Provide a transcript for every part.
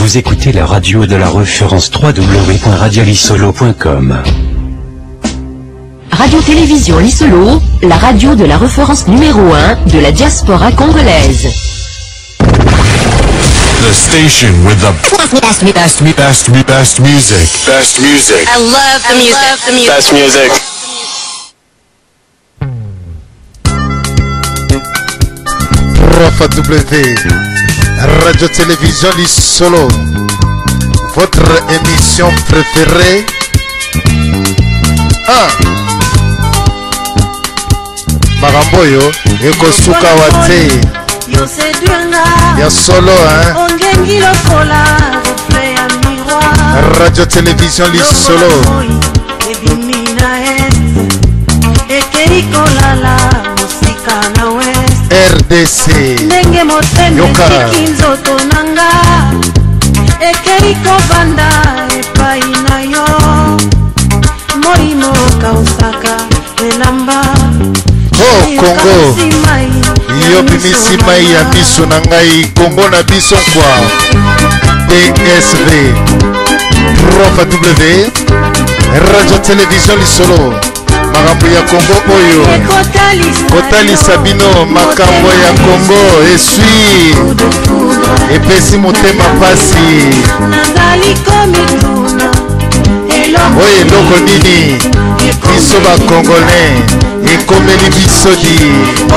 Vous écoutez la radio de la référence www.radiolisolo.com. Radio-Télévision Lissolo, la radio de la référence numéro 1 de la diaspora congolaise. The station with the best, best, best, best music. Best music. I love the music. The music. Best music. Prof W, Radio Télévision Lissolo, votre émission préférée. Ah. Makambo oyo ekosuka wa te ya solo hein? Radio Télévision Lisolo ekei kolala mosika na west RDC ndenge motema etiki nzoto na nga ekei kovanda epai na yo moi mokausaka elamba Oh Congo, yo bimisi mai ya miso na ngai Congo na biso kwa DSV Prof W Radio Télévision Lisolo makambo ya Congo oyo kotalisa bino makambo ya Congo eswi epesi motema pasi oyo eloko nini biso bacongolais ekomeli biso di o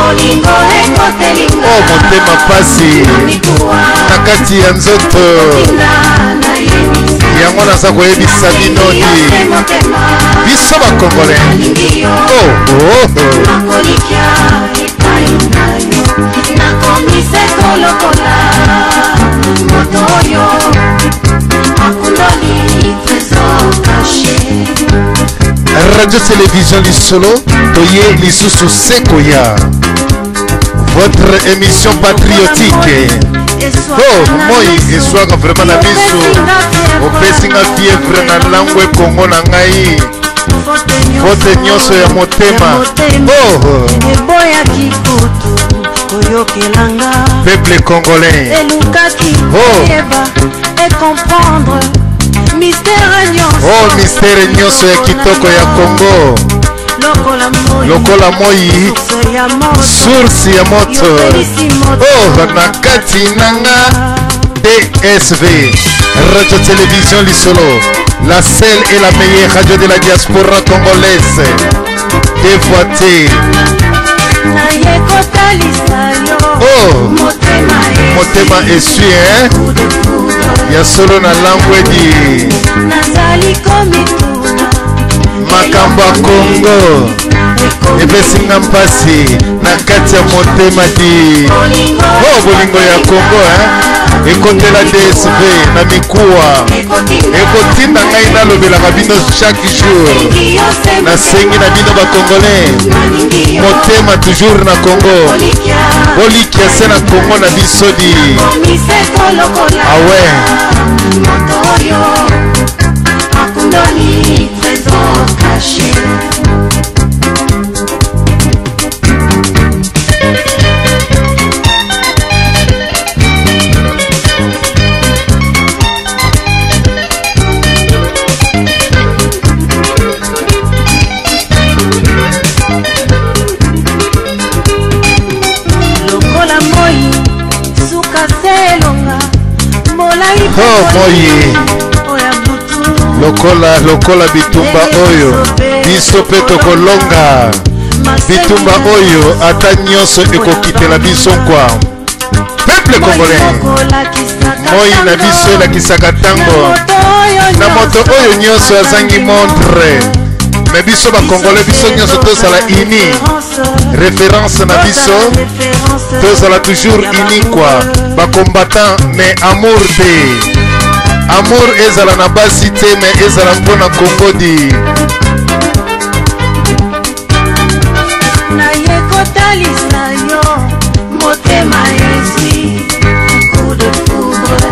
oh, motema mpasi na kati ya nzoto yango naza koyebisa bino di biso bacongolais oh, oh, oh. Radio Télévision Lisolo, toye lisusu sekoya. Votre émission patriotique. Oh, moi eswaka vraiment na miso. Opesi nga fièvre na langwe Congo na ngai. Faute nyonso ya motema. Oh. Eboyaki kutu koyokelanga. Peuple congolais. Elukaki oh. koyeba et comprendre mystère nyonso. Oh, mystère nyonso ya kitoko ya Congo. Lokola moi source ya moto. Oh, na kati nanga DSV Radio Télévision Lisolo, la seule et la meilleure radio de la diaspora congolaise. Dévoitée. Oh, motema esui hein? Ya solo na langwedi makambo ya Congo epesi nga mpasi na kati ya motema di oh bolingo ya Congo hein? Ekotela DSV na mikuwa ekotinda ngai nalobelaka bino chaque jour nasengi na bino bacongolais motema toujours na Congo bolikia se na Congo na biso di awe Lokola moi suka se elonga molai Oh, moi lokola lokola bitumba oyo biso mpe tokolonga bitumba oyo ata nyonso ekokitela biso nkwa peuple congolais moi na biso elakisaka ntango na moto oyo nyonso azangi montre me biso bacongolais biso nyonso tozala uni référence na biso tozala toujours uni kwa bacombattant mais amour te amour ezala na basi te mais ezala mpo na Congo di Naye kotalisa yo motema ezwi coup de foudre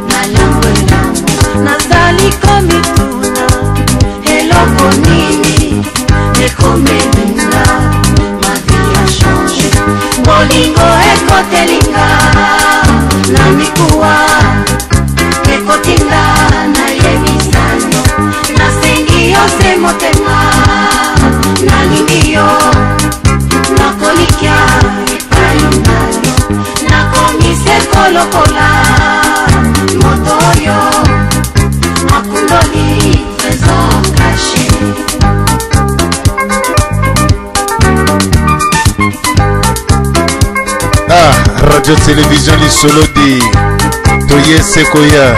na langwe lango nazali komituna eloko nini ekomelinga ma vie a changé bolingo ekotelinga na mikuwa. Lokola moto oyo akundoli trésor caché. Ah, radio télévision lisolo di toye sekoya.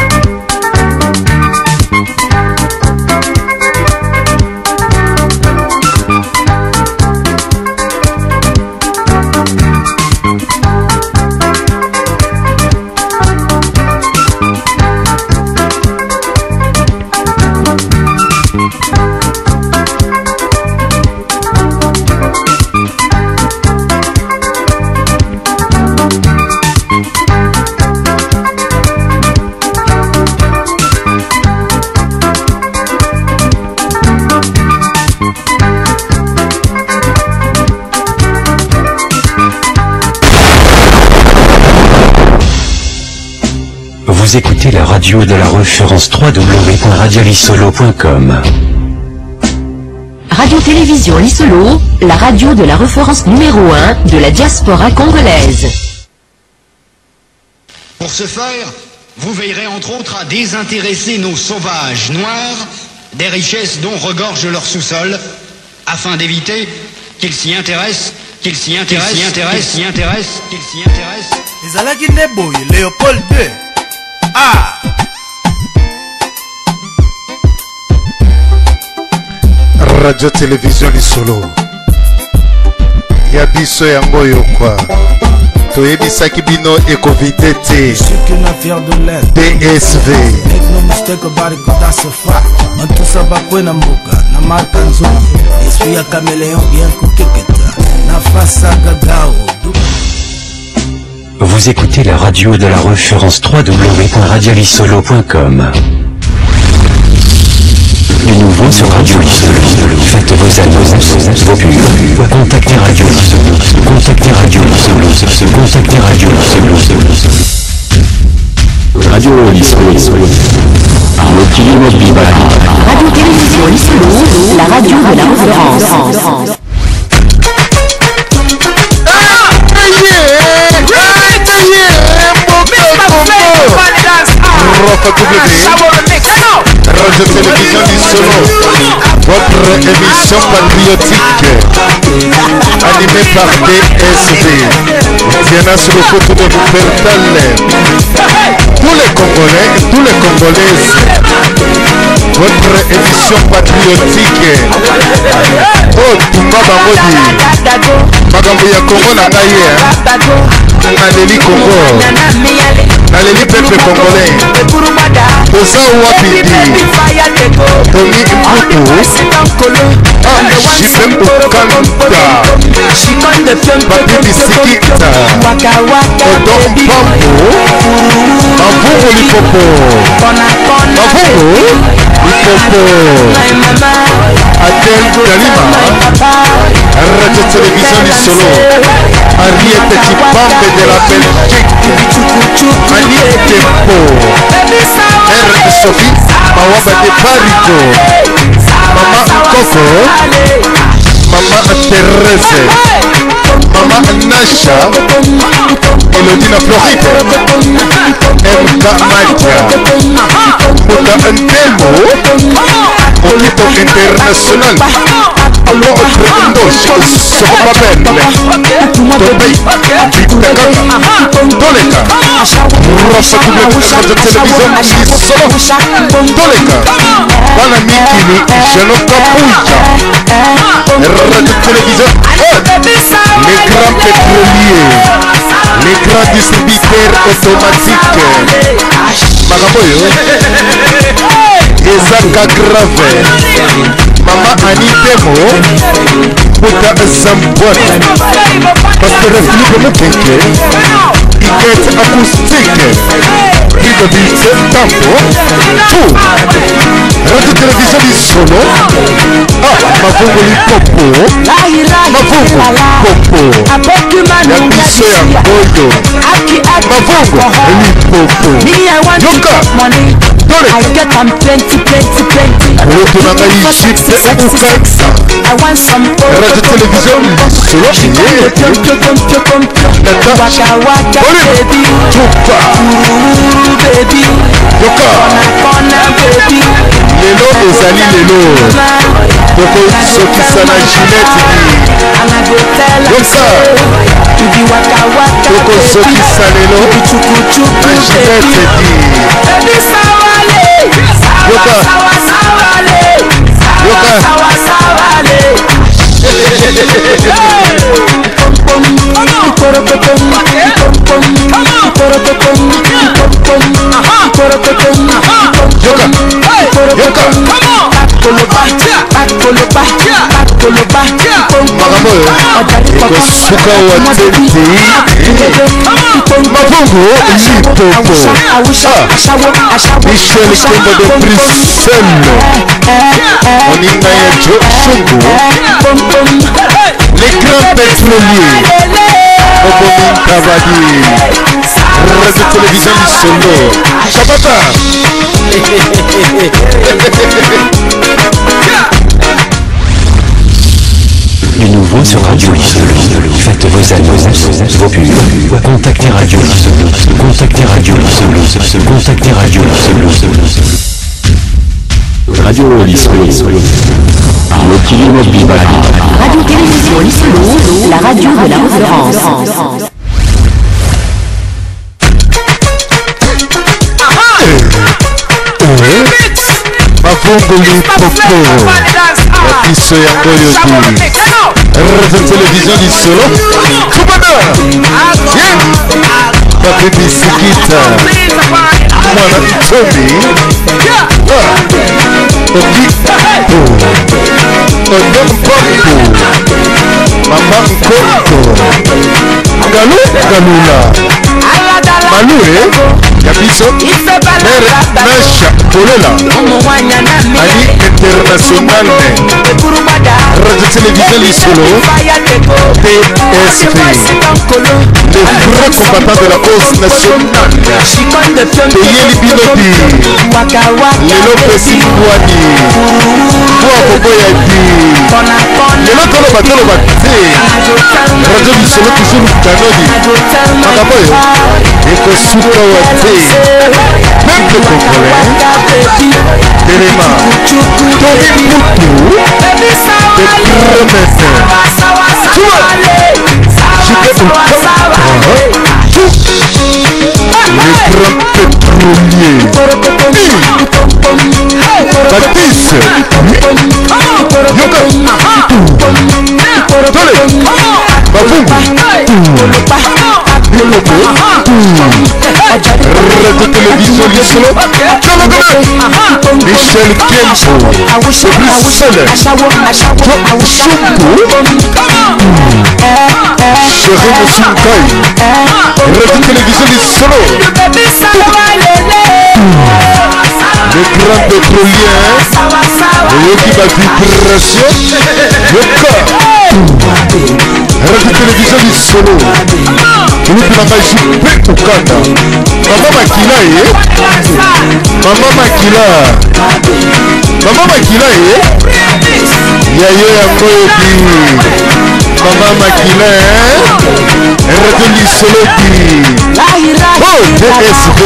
Vous écoutez la radio de la référence www.radiolisolo.com. Radio-Télévision Lisolo, la radio de la référence numéro 1 de la diaspora congolaise. Pour ce faire, vous veillerez entre autres à désintéresser nos sauvages noirs des richesses dont regorge leur sous-sol, afin d'éviter qu'ils s'y intéressent, qu'ils s'y intéressent, s'y intéressent, s'y intéressent, qu'ils s'y intéressent. Ezalaki nde boye Léopold 2. Ah! Radio télévision lisolo ya biso yango oyo kwa toyebisaki bino ekovide te. DSV. Make no mistake about it, 'cause that's a fact. Matusa bakwena mboka na marka nzuri, esprit ya caméléon bien kokeketa na fasa gagao. Vous écoutez la radio de la référence www.radiolisolo.com. Du nouveau sur Radio Lisolo. Faites vos annonces, vos pubs. Contactez Radio Lisolo. Contactez Radio Lisolo. Contactez Radio Lisolo. Radio Lisolo. Mokili mobimba. Radio Télévision Lisolo, la radio de la référence. Rofa W, Radio Télévision Lisolo, votre émission patriotique animée par DSV. Diana Sulukutu de Wuppertal. Tous les Congolais, tous les Congolaises, votre émission patriotique. Oh, Tumba Bangodi, makambo ya Congo na ngai ye, naleli Congo, naleli peuple congolais. Toza wapi di Tony Mputu, ah, JP Okanta, Papi Bisikita, Odon Mpambo, Mavungu Lipopo, Mavungu Lipopo, Adel Kalima, Radio Télévision Lisolo, Ariette Chipambe de la Belgique, Mani Tempo, R. Sophie Mawaba de Parico, Mama Nkoko, Mama Thérèse, Mama Nasha, Elodie na Floride, MK Madia, Mouta Ntemo, Okito International, Allo Ndoshi, Sokobabel, Tobey, Vitakaka, Toleka, Rofa W Radio Télévision Lisolo, Toleka, Bana Mikili, Jeno Kapuja, Radio Télévision, les grands pétroliers, les grands distributeurs automatiques, makambo oyo ezaka grave. Mama Annie Temo, Mouta Zambouane, Pasteur Philippe Mukenke, Iket Acoustique, Ludovic Tambo, tout. Radio Télévision Lisolo, ah, Mavungu Lipopo, Mavungu Popo, ya biso ya ngoyo, Mavungu Lipopo, Yoka, Toleka. I get am plenty, plenty, plenty. Kulutu na ngai For Jipe sexy, sexy, sexy. Ukaka I want some Radio Télévision Lisolo She come Yeah. dey pion pion pion pion pion. Tata. Waka waka Volume. baby, Tupa ooh baby, Yoka corner baby. Lelo ezali lelo tokosokisa na Ginette And I go tell her Yoka. say, you be waka waka baby, tokosokisa lelo you be chuku chuku na baby. Ginette di Baby sawale, sawa Yoka. sawa sawale, sawa Yoka. sawa sawale. Pom pom, ikorokotom, pom pom, ikorokotom, pom pom, ikorokotom, Yoka Yoka Koloba, koloba, koloba, makambo oyo ekosuka wa te te mabongo lipopo Ah, Michel Kembo de Bruxelles moninga ya Jo Shungu les grands pétroliers Obomi Kavadi Radio Télévision Lisolo Kabata Du nouveau sur Radio Lisolo. Faites vos annonces, vos pubs. Contactez Radio Lisolo. Contactez Radio Lisolo. Contactez Radio Lisolo. Radio Lisolo. Mokili Mobimba. Radio Télévision Lisolo, la radio de la référence. Mabongo lipopo ya biso yango oyo di Radio Télévision Lisolo Tubana Ye Papi Bisikita Mwana Tomi Ah Oki Po Odon Pampo Mama Nkonko Ngalu Ngalula Malue ya biso Mere Nasha Kolela Ali International Radio Télévision Lisolo PSV les vrais combattants de la cause nationale toyeli bino di lelo pesi mbwani mpo akoboya di lelo toloba toloba te radio lisolo toujours kanodi makambo oyo ekosuka wa te peuple congolais telema tomi mutu de promese Tuma Jipe Okaka Le grand pétrolier Baptiste Yoka Tole Mavungu Lipopo Radio Télévision Lisolo Tchologome Michel Kempo de Bruxelles Jo Chumbu Chéri Mosunkai Radio Télévision Lisolo Le grand pétrolier oyoki bavibration yoka Radio Télévision Lisolo kulutu na ngai Jipe Okanda mama makila ye mama makila mama makila ye ya yo yango oyobi mama makila Radio Lisolo di oh DSV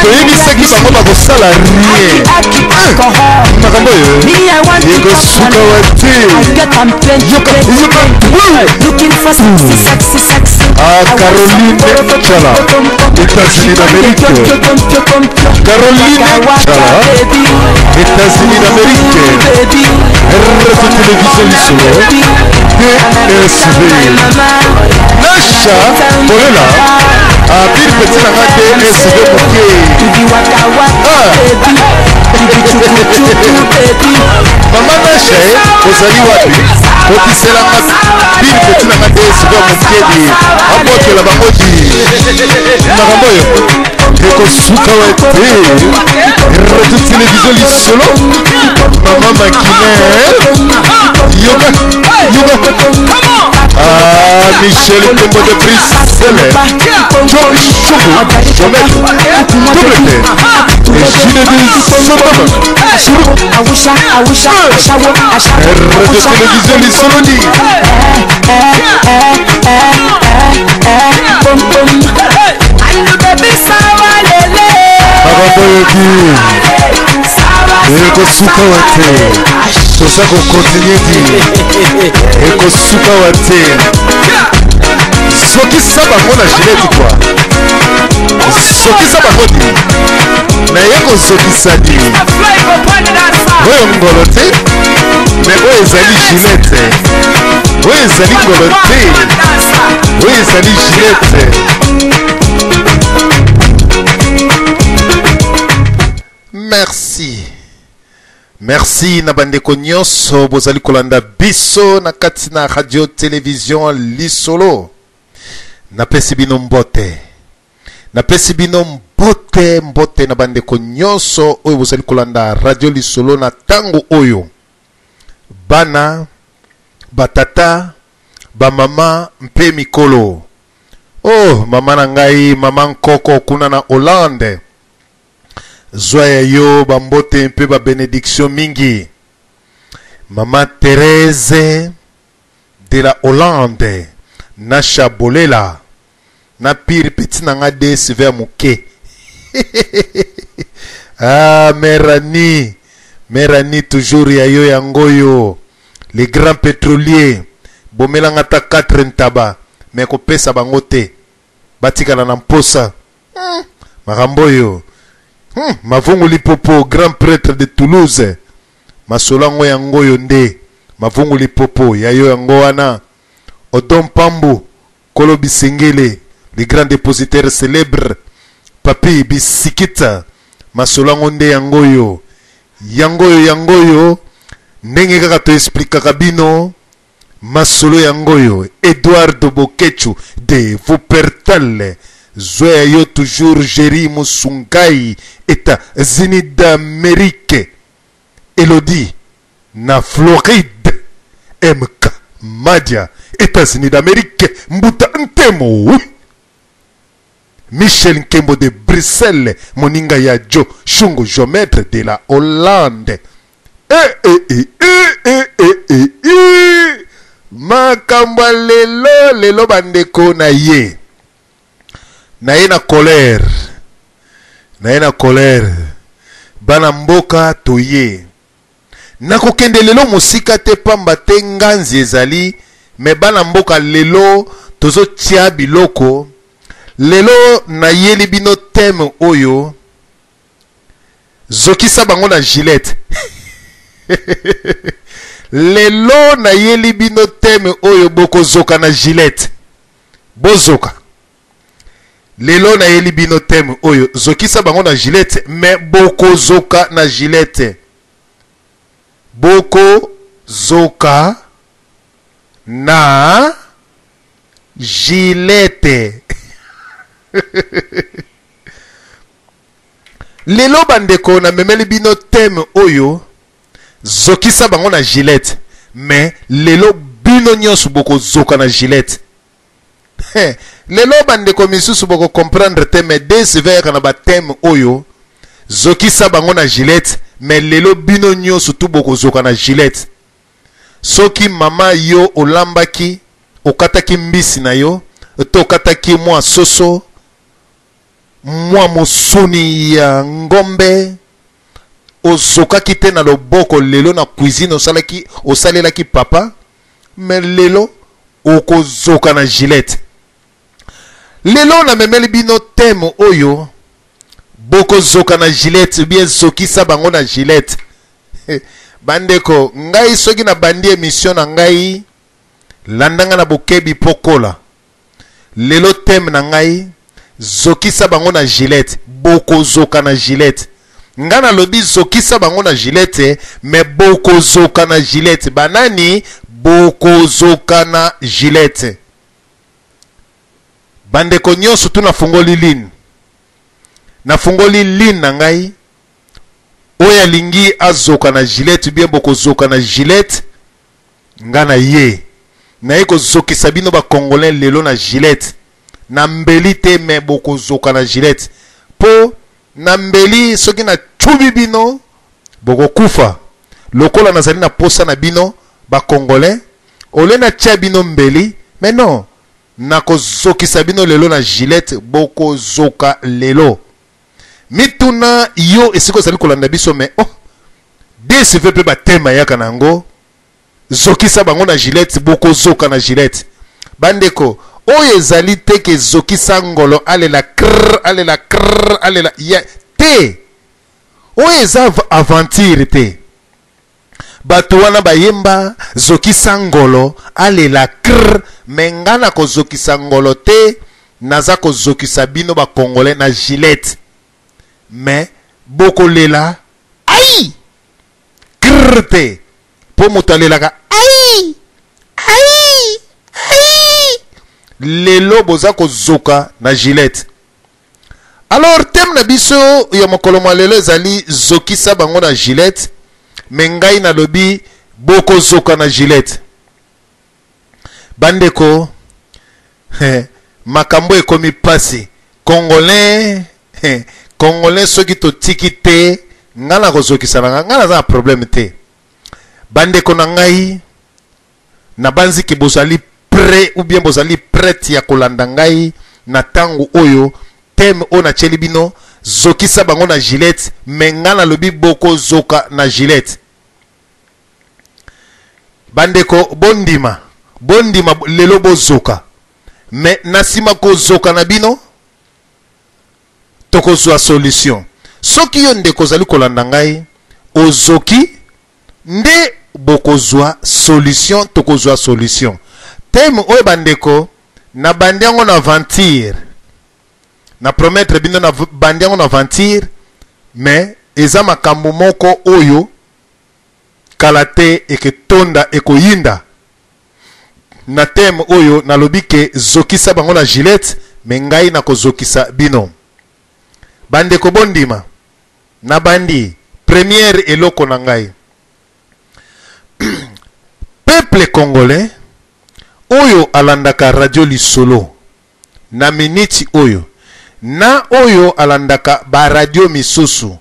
toyebisaki bango bakosala rien makambo oyo ekosuka wa te yoka yoka Looking for sexy, sexy, sexy. Ah, Caroline Tchala, États-Unis d'Amérique. Caroline Tchala, États-Unis d'Amérique. Radio Télévision Lisolo, DSV. Nasha Kolela, ah, Bill Petit nanga DSV moke. Ah. Mama Nasha, eh, ozali wapi? Kotiselanga Bill Petit nanga DSV moke di. Abokela bango di. Makambo oyo ekosuka wa te. Radio Télévision Lisolo, Mama Makine, Yoka, Yoka. Ah, Michel Kembo de Bruxelles, Joe Choukou, Jomet, double T, et Radio Télévision Lisoloni. Makambo oyoki ekosuka wa te, toza kokontinue ti ekosuka wa te. Sokisa bango na gilete kua, sokisa bango ti naye kozokisa di oyo ngolo te, me oyo ezali gilete, oyo ezali ngolo te, oyo ezali gilete. Merci. Merci na bandeko nyonso bozali kolanda biso na kati na radio television Lisolo. Napesi bino mbote. Napesi bino mbote, mbote na bandeko nyonso oyo bozali kolanda radio Lisolo na tango oyo. Bana, batata, bamama mpe mikolo. Oh, mama na ngai, mama Nkoko kuna na Hollande. Zwa ya yo ba mbote mpe ba benediction mingi. Mama Therese de la Hollande, Nasha Bolela, na pire petit na nga DSV ya moke. Ah, mère Annie, mère Annie toujours ya yo yango yo. Les grands pétroliers, bomelanga ta 4 ntaba, mais kopesa bango te. Batikala na mposa. Makambo oyo. Mavungu Lipopo, grand prêtre de Toulouse. Masolo yango yango oyo nde. Mavungu Lipopo, ya yo yango wana. Odon Pambu, Kolo Bisengele, le grand dépositaire célèbre. Papi Bisikita, masolo yango nde yango oyo. Yango oyo, yango oyo. Ndenge kaka to explikaka bino. Masolo yango oyo. Eduardo Boketshu de Wuppertal. Zwa ya yo toujours Jerry Musungai, États-Unis d'Amérique. Elodie na Floride. MK Madia, États-Unis d'Amérique. Mbuta Ntemo, oui. Michel Nkembo de Bruxelles, moninga ya Joe Shungu, géomètre de la Hollande. Eh, eh, eh, eh, eh, eh, eh, eh. Makambo ya lelo, lelo bandeko na ye. Na ye na colère. Na ye na colère. Bana mboka toye. Nakokende lelo mosika te pamba te nganzi ezali, me bana mboka lelo tozotia biloko. Lelo nayeli bino thème oyo, zokisa bango na gilette. Lelo nayeli bino thème oyo, bokozoka na gilette. Bozoka. Lelo nayeli bino thème oyo, zokisa bango na gilette, mais bokozoka na gilette. Bokozoka na gilette. Lelo bandeko namemeli bino thème oyo, zokisa bango na gilette, mais lelo bino nyonso bokozoka na gilette. Lelo bandeko misusu boko comprendre te, mais des vers na ba thème oyo, zokisa bango na gilette, mais lelo bino nyonso tu bokozoka na gilette. Soki mama yo olambaki, okataki mbisi na yo, to okataki mwa soso, mwa mosuni ya ngombe, ozokaki te na loboko lelo na cuisine osalelaki papa, mais lelo okozoka na gilette. Lelo namemeli bino thème oyo, bokozoka na gilette, bien zokisa bango na gilette. Bandeko, ngai soki na bandi émission na ngai, landanga na bokebi pokola. Lelo thème na ngai, zokisa bango na gilette, bokozoka na gilette. Nga nalobi zokisa bango na gilette, mais bokozoka na gilette. Banani bokozoka na gilette? Bandeko nyonso tu nafungoli ligne. Nafungoli ligne na ngai. Oyo alingi azoka na gilette, bien bokozoka na gilette. Nga na ye. Naye kozokisa bino ba Congolais lelo na gilette. Na mbeli te, mais bokozoka na gilette. Po na mbeli soki na Nacubi bino bokokufa. Lokola nazali na posa na bino ba congolais, au lieu natia bino mbeli, mais non, nakozokisa bino lelo na gilette, bokozoka lelo. Mituna yo esika ozali kolanda biso, mais oh, DSV pe ba thème ayaka na yango, zokisa bango na gilette, bokozoka na gilette. Bandeko, oyo ezali te ke zokisa ngolo alela krrr, alela krrr, alela ya te. Oyo eza aventure te. Bato wana bayemba zokisa ngolo alela krrr, mais nga nakozokisa ngolo te, naza kozokisa bino ba congolais na gilette. Mais bokolela aïe! Krrr te po moto alelaka aïe! Aïe! Aïe! Lelo boza kozoka na gilette. Alors thème na biso ya mokolo mwa lelo ezali zokisa bango na gilette, mais ngai nalobi bokozoka na gilette. Bandeko, makambo ekomi pasi. Congolais, Congolais soki totiki te, ngai nakozokisa na ngai, ngai naza na problème te. Bandeko na ngai, nabanzi ke bozali prêt ou bien bozali prête ya kolanda ngai na tango oyo thème oyo natieli bino zokisa bango na gilette, mais ngai nalobi bokozoka na gilette. Bandeko bondima, bondima lelo bozoka, mais na sima kozoka na bino tokozwa solution. Soki yo ndeko ozali kolanda ngai ozoki nde bokozwa solution, tokozwa solution. Thème oyo bandeko na bandi yango na aventure, na promettre bino na bandi yango na aventure, mais eza makambo moko oyo kala te eketonda ekoyinda. Na thème oyo nalobi ke zokisa bango na gilette, mais ngai nakozokisa bino. Bandeko bondima, nabandi première eloko na ngai. Peuple congolais oyo alandaka radio lisolo na miniti oyo na oyo alandaka ba radio misusu,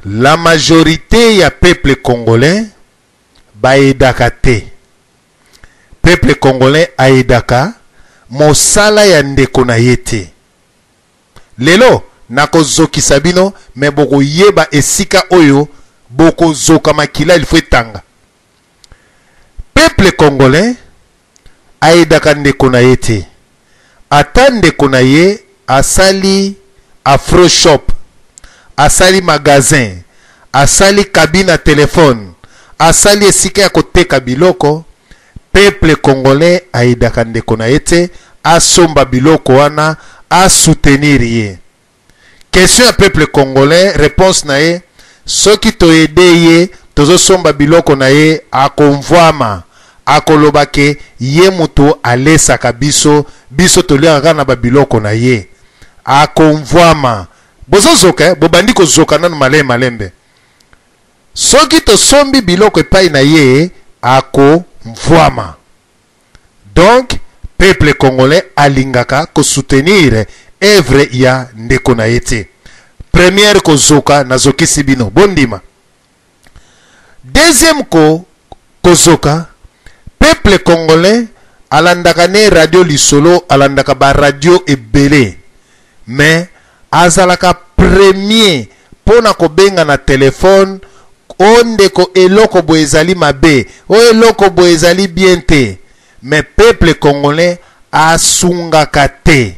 la majorite ya peuple congolais baedaka te. Peuple congolais aedaka mosala ya ndeko na ye te. Lelo nakozokisa bino, mais bokoyeba esika oyo bokozoka makila il faut etanga. Peuple congolais aedaka ndeko na ye te. Ata ndeko na ye asali afro shop, asali magasin, asali cabine ya telephone, asali esika ya koteka biloko, peuple congolais aedaka ndeko na ye te asomba biloko wana, a soutenir ye. Question ya peuple congolais, réponse na ye, soki to aider ye, tozosomba biloko na ye, akomvwama, akoloba ke ye moto alesaka biso, biso toliaka kaka na ba biloko na ye. Akomvwama. Bozozoka, bobandi kozoka nanu malembe malembe. Soki tosombi biloko epai na ye, akomvwama. Donc peuple congolais alingaka ko soutenir œuvre ya ndeko na ye te. Première kozoka nazokisi bino, bondima. Deuxième ko kozoka, peuple congolais alandaka ne radio lisolo, alandaka ba radio ebele, mais azalaka premier pona kobenga na telephone, o ndeko eloko boye ezali mabe, o eloko boye ezali bien te, mais peuple congolais asungaka te.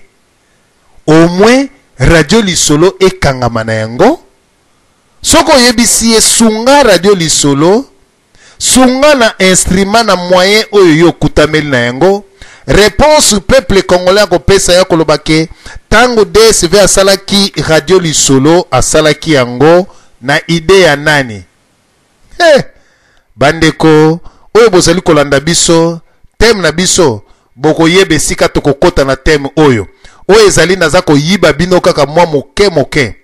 Au moins radio lisolo ekangama na yango. Soki oyebisi ye sunga radio lisolo, sunga na instrument na moyen oyo yo okutameli na yango, réponse peuple congolais akopesa ya koloba ke tango DSV asalaki radio lisolo asalaki yango na idée ya nani? He! Bandeko oyo bozali kolanda biso, thème na biso bokoyeba esika tokokota na thème oyo. Oyo ezali naza koyiba bino kaka mwa moke moke.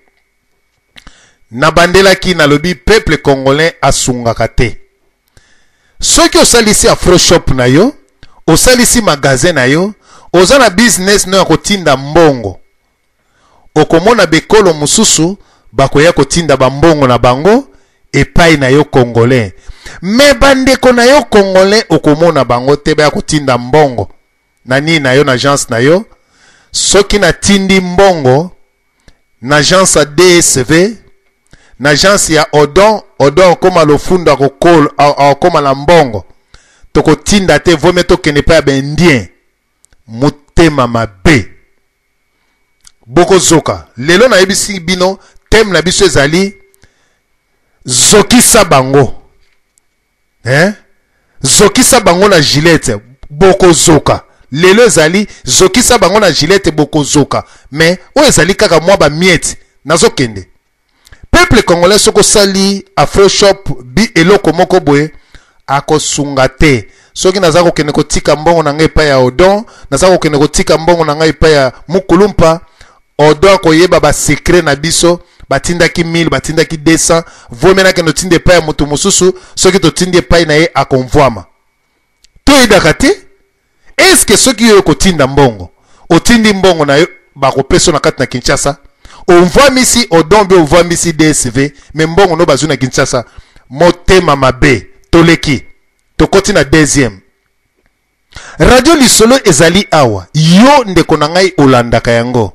Nabandelaki nalobi peuple congolais asungaka te. Soki osalisi afro shop na yo, osalisi magasin na yo, oza na business no ya kotinda mbongo, okomona bekolo mosusu. bakoya kotinda bambongo na bango epai na yo congolais. Me bandeko na yo congolais okomona bango te baya kotinda mbongo na nini na yo na agence na yo. Soki natindi mbongo na agence ya DSV, na agence ya Odon, Odon akoma lofundo, akokoma na mbongo, tokotinda te, vome tokende epai ya baindien. Motema mabe bokozoka. Lelo nayebisi bino thème na biso ezali zokisa bango, hein? Zokisa bango na gilette, bokozoka. Lelo ezali zokisa bango na gilette, bokozoka. Mais oyo ezali kaka mwa ba miettes. Nazokende. Peuple congolais, soki osali afroshop bi eloko moko boye, akosunga te. Soki naza kokende kotika mbongo na ngai epai ya Odon, naza kokende kotika mbongo na ngai epai ya Mukulumpa, Odon akoyeba basecret na biso. Batindaki 1000, batindaki 200, vomi nakende otinda epai ya moto mosusu. Soki totindi epai na ye, akomvwama. Toyebaka te. Eske soki yo okotinda mbongo, otindi mbongo na yo, bakopesa na kati na Kinshasa, omvwamisi Odon mpe omvwamisi DSV, me mbongo no bazwi na Kinshasa. Motema mabe. Toleki, tokoti na deuxième. Radio Lisolo ezali awa, yo ndeko na ngai olandaka yango,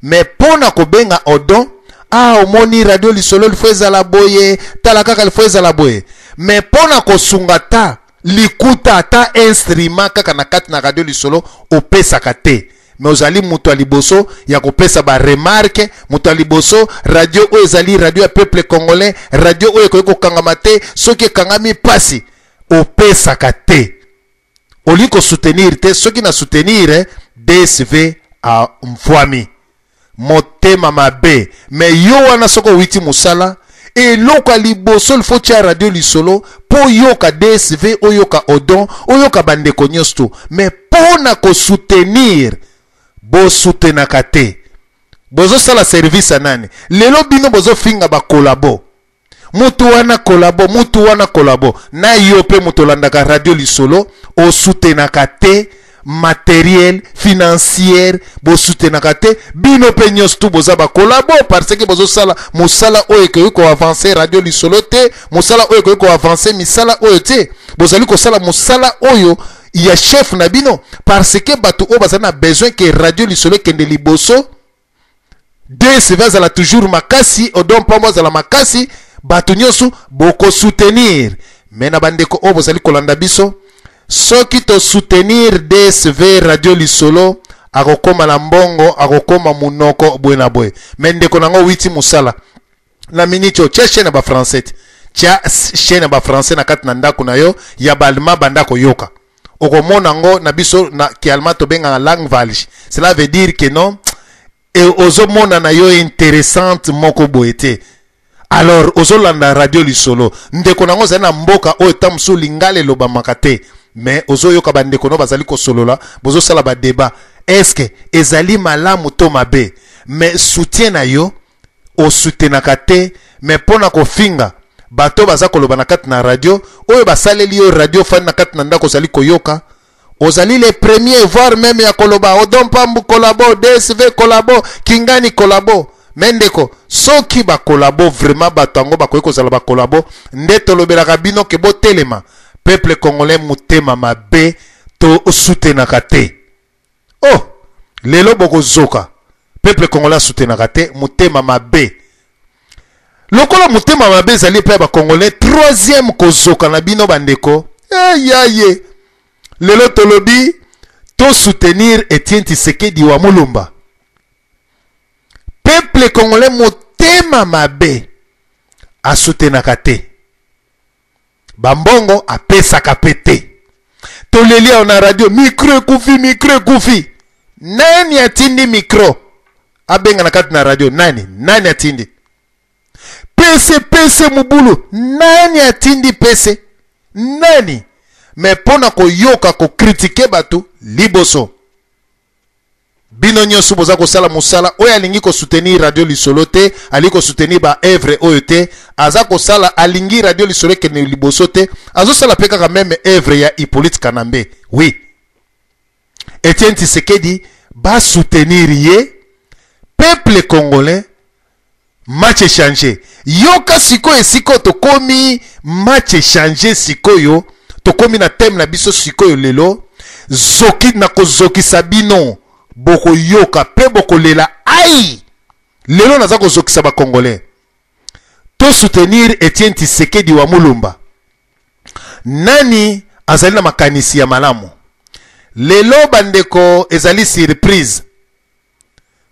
me mpo na kobenga Odon, ah, omoni Radio Lisolo lifo ezala boye, tala kaka lifo ezala boye, me mpo na kosunga ta likuta ata instrument kaka na kati na Radio Lisolo opesaka te. Me ozali moto ya liboso ya kopesa baremarke, moto ya liboso. Radio oyo ezali radio ya peuple congolais, radio oyo ekoki kokangama te. Soki ekangami, mpasi. Opesaka te, olingi kosoutenir te. Soki na soutenir DSV, amvwami. Motema mabe. Me yo wana, soki owiti mosala, eloko ya liboso il faut tia Radio Lisolo mpo oyoka DSV, oyoka Odon, oyoka bandeko nyonso to. Me mpo na kosoutenir, bosoutenaka te. Bozosala service ya nani lelo? Bino bozofinga bakolabo, mutu wana kolabo, mutu wana kolabo. Na yo mpe moto olandaka Radio Lisolo, osutenaka te. Matériel financière bosutenaka te. Bino mpe nyonso tu boza bakolabo, parce que bozosala mosala oyo ekoki koavance Radio Lisolo te, mosala oyo ekoki koavance misala oyo te. Bozali kosala mosala oyo ya chef na bino, parce que bato oyo bazali na besoin ke Radio Lisolo ekende liboso, DSV azala toujours makasi, Odon Pambo azala makasi, bato nyonso bokosoutenir. Me na bandeko oyo bozali kolanda biso, soki tosoutenir DSV, Radio Lisolo akokóma na mbongo, akokóma monoko boye na boye. Me ndeko nango witi mosala na miniti oyo, tia chaîne ya bafrançais te, tia chaîne ya bafrançais na kati na ndako na yo ya ballemand, banda koyoka, okomona yango. Na biso na kiallemand tobengaka langweilig. Cela veut dire que non, e ozomona na yo intéressante moko boye te. Alors ozolanda Radio Lisolo, ndeko nango ozali na mboka oyo ta mosusu lingala elobamaka te, mais ozoyoka bandeko no bazali kosolola, bozosala badébat, est-ce ezali malamu to mabe? Mais soutien na yo, osutenaka te. Me mpo na kofinga bato baza koloba na kati na radio oyo basaleli yo radio, fani na kati na ndako ozali koyoka, ozali le premier, voire même ya koloba Odon Pambu kolabo, DSV kolabo, Kingani kolabo. Me ndeko, soki bakolabo vraiment, bato yango bakoki kozala bakolabo nde tolobelaka bino ke botelema. Peuple congolais motema mabe, tosutenaka te. Oh, lelo bokozoka. Peuple congolais asutenaka te, motema mabe. Lokola motema mabe ezali epai ya bacongolais, troisième kozoka na bino bandeko eyaye. Lelo tolobi tosoutenir Etienne Tshisekedi wa Mulumba. Peuple congolais motema mabe, asutenaka te, bambongo apesaka mpe te. Toleli awa na radio, micro ekufi, micro ekufi. Nani atindi micro abenga na kati na radio? Nani, nani atindi pese pese mobulu? Nani atindi pese? Nani? Me mpo na koyoka kocritiquer bato liboso, bino nyonso boza kosala mosala oyo alingi kosoutenir Radio Lisolo te, alingi kosoutenir baœuvre oyo te, aza kosala, alingi Radio Lisolo ekende liboso te, azosala mpe kaka même œuvre ya Hippolyte Kanambe. Oui, Etienne Tshisekedi basoutenir ye. Peuple congolais. Match echange. Yoka sikoyo esika oyo tokomi, match echange sikoyo, tokomi na thème na biso sikoyo lelo, zoki na kozokisa bino, bokoyoka pe bokolela ai. Lelo naza kozokisa ba Congolais. To soutenir Etienne Tshisekedi wa Mulumba. Nani azali na makanisi ya malamu? Lelo bandeko ezali surprise.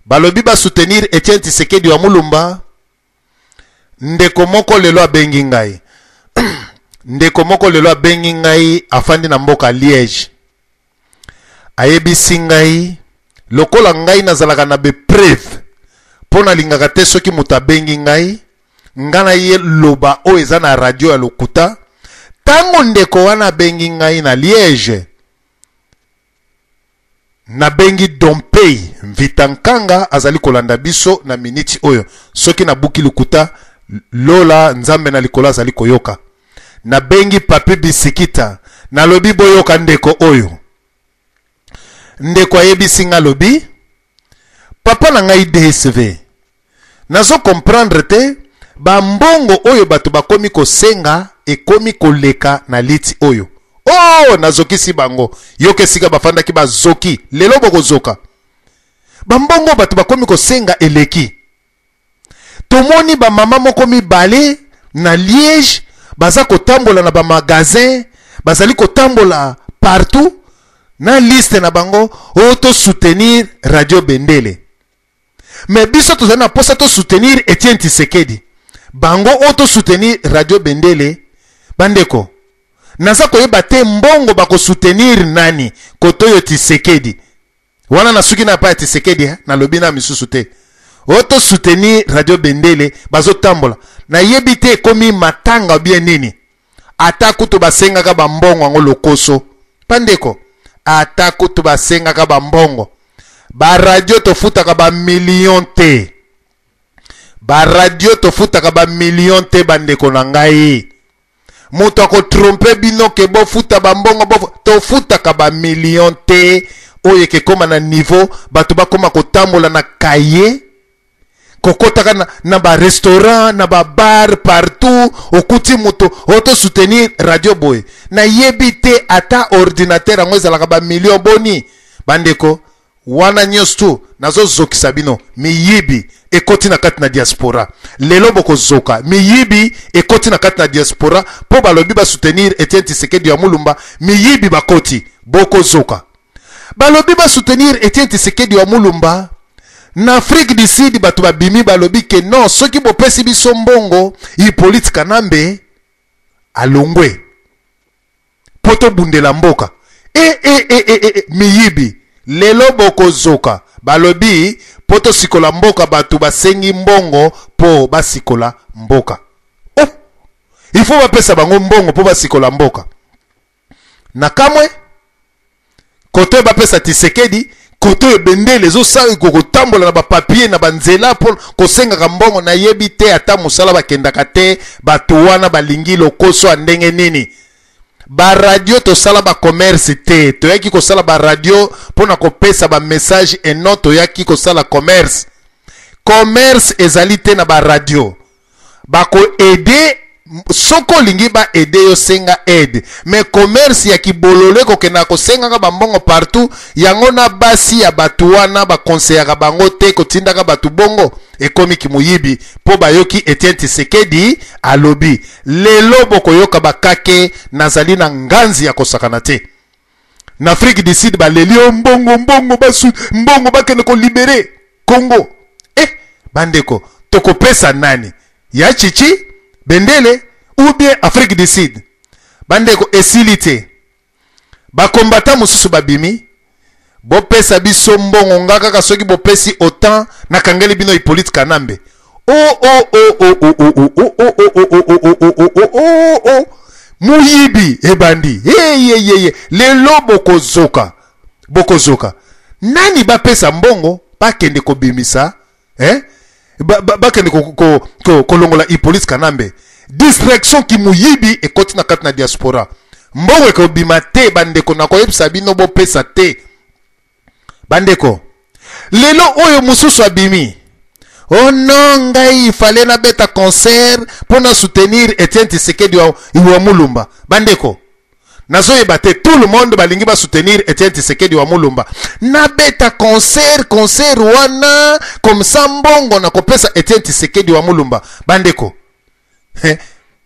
Balobi ba soutenir Etienne Tshisekedi wa Mulumba. Ndeko moko lelo abengi ngai. Ndeko moko lelo abengi ngai, afandi na mboka Liège. Ayebisi ngai lokola ngai nazalaka na be preuve mpo nalingaka te soki moto abengi ngai nga na ye loba oyo eza na radio ya lokuta. Tango ndeko wana abengi ngai na Liège, nabengi Dompey Mvita Nkanga azali kolanda biso na miniti oyo. Soki nabuki lokuta, lola Nzambe na likolo azali koyoka. Nabengi Papi Bisikita, nalobi boyoka ndeko oyo. Ndeko ayebisi nga, alobi papa na ngai DSV, nazo comprendre te ba mbongo oyo bato bakomi kosenga ekomi koleka na liti oyo. Oh, nazokisi bango. Yoka esika bafandaki bazoki, lelo bokozoka. Ba mbongo bato bakomi kosenga eleki. Tomoni ba mama moko mibale na Liège baza kotambola na ba magasin, bazali kotambola partout na liste na bango oyo to soutenir Radio Bendele. Mais biso tozali na posa to soutenir Etienne Tshisekedi. Bango oyo to soutenir Radio Bendele, bandeko, naza koyeba te mbongo bako soutenir nani kotoyo Tshisekedi. Wana nasuki na pa ya Tshisekedi, eh? Nalobi na misusu te. Oyo to soutenir Radio Bendele bazotambola. Nayebi te ekomi matanga bien nini. Ata kutu basengaka ba mbongo yango lokoso. Bandeko, ata kutu basengaka ba mbongo. Ba radio tofutaka ba millions te. Ba radio tofutaka ba millions te bandeko na ngai. Moto akotrompe bino ke bofuta ba mbongo, tofutaka ba millions te. Oyo ekekoma na niveau bato bakoma kotambola na cahier, kokotaka na ba restaurant, na ba bar partout, okuti moto oto soutenir radio boye. Nayebi te ata ordinateur yango ezalaka ba millions boni. Bandeko, wana nyonso tu nazozokisa bino. Miyibi ekoti na kati na diaspora. Lelo bokozoka. Miyibi ekoti na kati na diaspora po balobi ba soutenir Etienne Tshisekedi ya Mulumba. Miyibi bakoti, bokozoka. Balobi ba soutenir Etienne Tshisekedi ya Mulumba. Na Afrique du Sud bato babimi balobi ke non, soki bopesi biso mbongo Hippolyte Kanambe alongwe po tobundela mboka. Miyibi lelo bokozoka. Balobi po tosikola mboka, bato basengi mbongo po basikola mboka. Oh, il faut bapesa bango mbongo po basikola mboka. Na kamwe kote bapesa Tshisekedi, kote oyo bendele ezosala kotambola na ba papier na ba nzela po kosengaka mbongo. Nayebi te ata mosala bakendaka te, bato wana balingi lokoso ya ndenge nini. Ba radio tosala ba commerce te, toyaki kosala ba radio pona kopesa ba message et non toyaki kosala commerce. Commerce ezali te na ba radio. Bako aider soko olingi ba aider yo, senga aide. Mais commerce ya kibololo ekokenda kosengaka ba mbongo partout, yango na basi ya bato wana ba conseillaka bango te kotindaka bato bongo, ekomi kimoyibi po bayoki Etienne Tshisekedi alobi. Lelo bokoyoka bakake, nazali na nganzi ya kosakana te. Na Afrique du Sud baleli yo mbongo, mbongo, basu, mbongo bakende ko libérer Congo. Bandeko, tokopesa nani? Ya Chichi, Bendele ou bien Afrique du Sud? Bandeko, esili te. Ba combattant mosusu babimi, bopesa biso mbongo nga kaka soki bopesi autant nakangeli bino Hippolyte Kanambe. Oh, oh, oh, oh, oh, oh, oh, oh, oh, oh, oh, oh, oh, oh, oh, oh, oh, oh. Muyibi ebandi. Hey, hey, hey, hey. Lelo bokozoka. Bokozoka. Nani bapesa mbongo bakende kobimisa, eh? Bakende kolongola Hippolyte Kanambe. Distraction ki muyibi ekoti na kati na diaspora. Mbongo ekobima te bandeko, na koyebisa bino bopesa te. Bandeko, lelo oyo mosusu abimi. Oh non, ngai il fallait nabeta concert mpo na soutenir Etienne Tshisekedi wa, wa Mulumba. Bandeko, nazoyeba te, tout le monde balingi ba soutenir Etienne Tshisekedi wa Mulumba. Nabeta concert, concert wana comme ça mbongo na kopesa Etienne Tshisekedi wa Mulumba. Bandeko, he,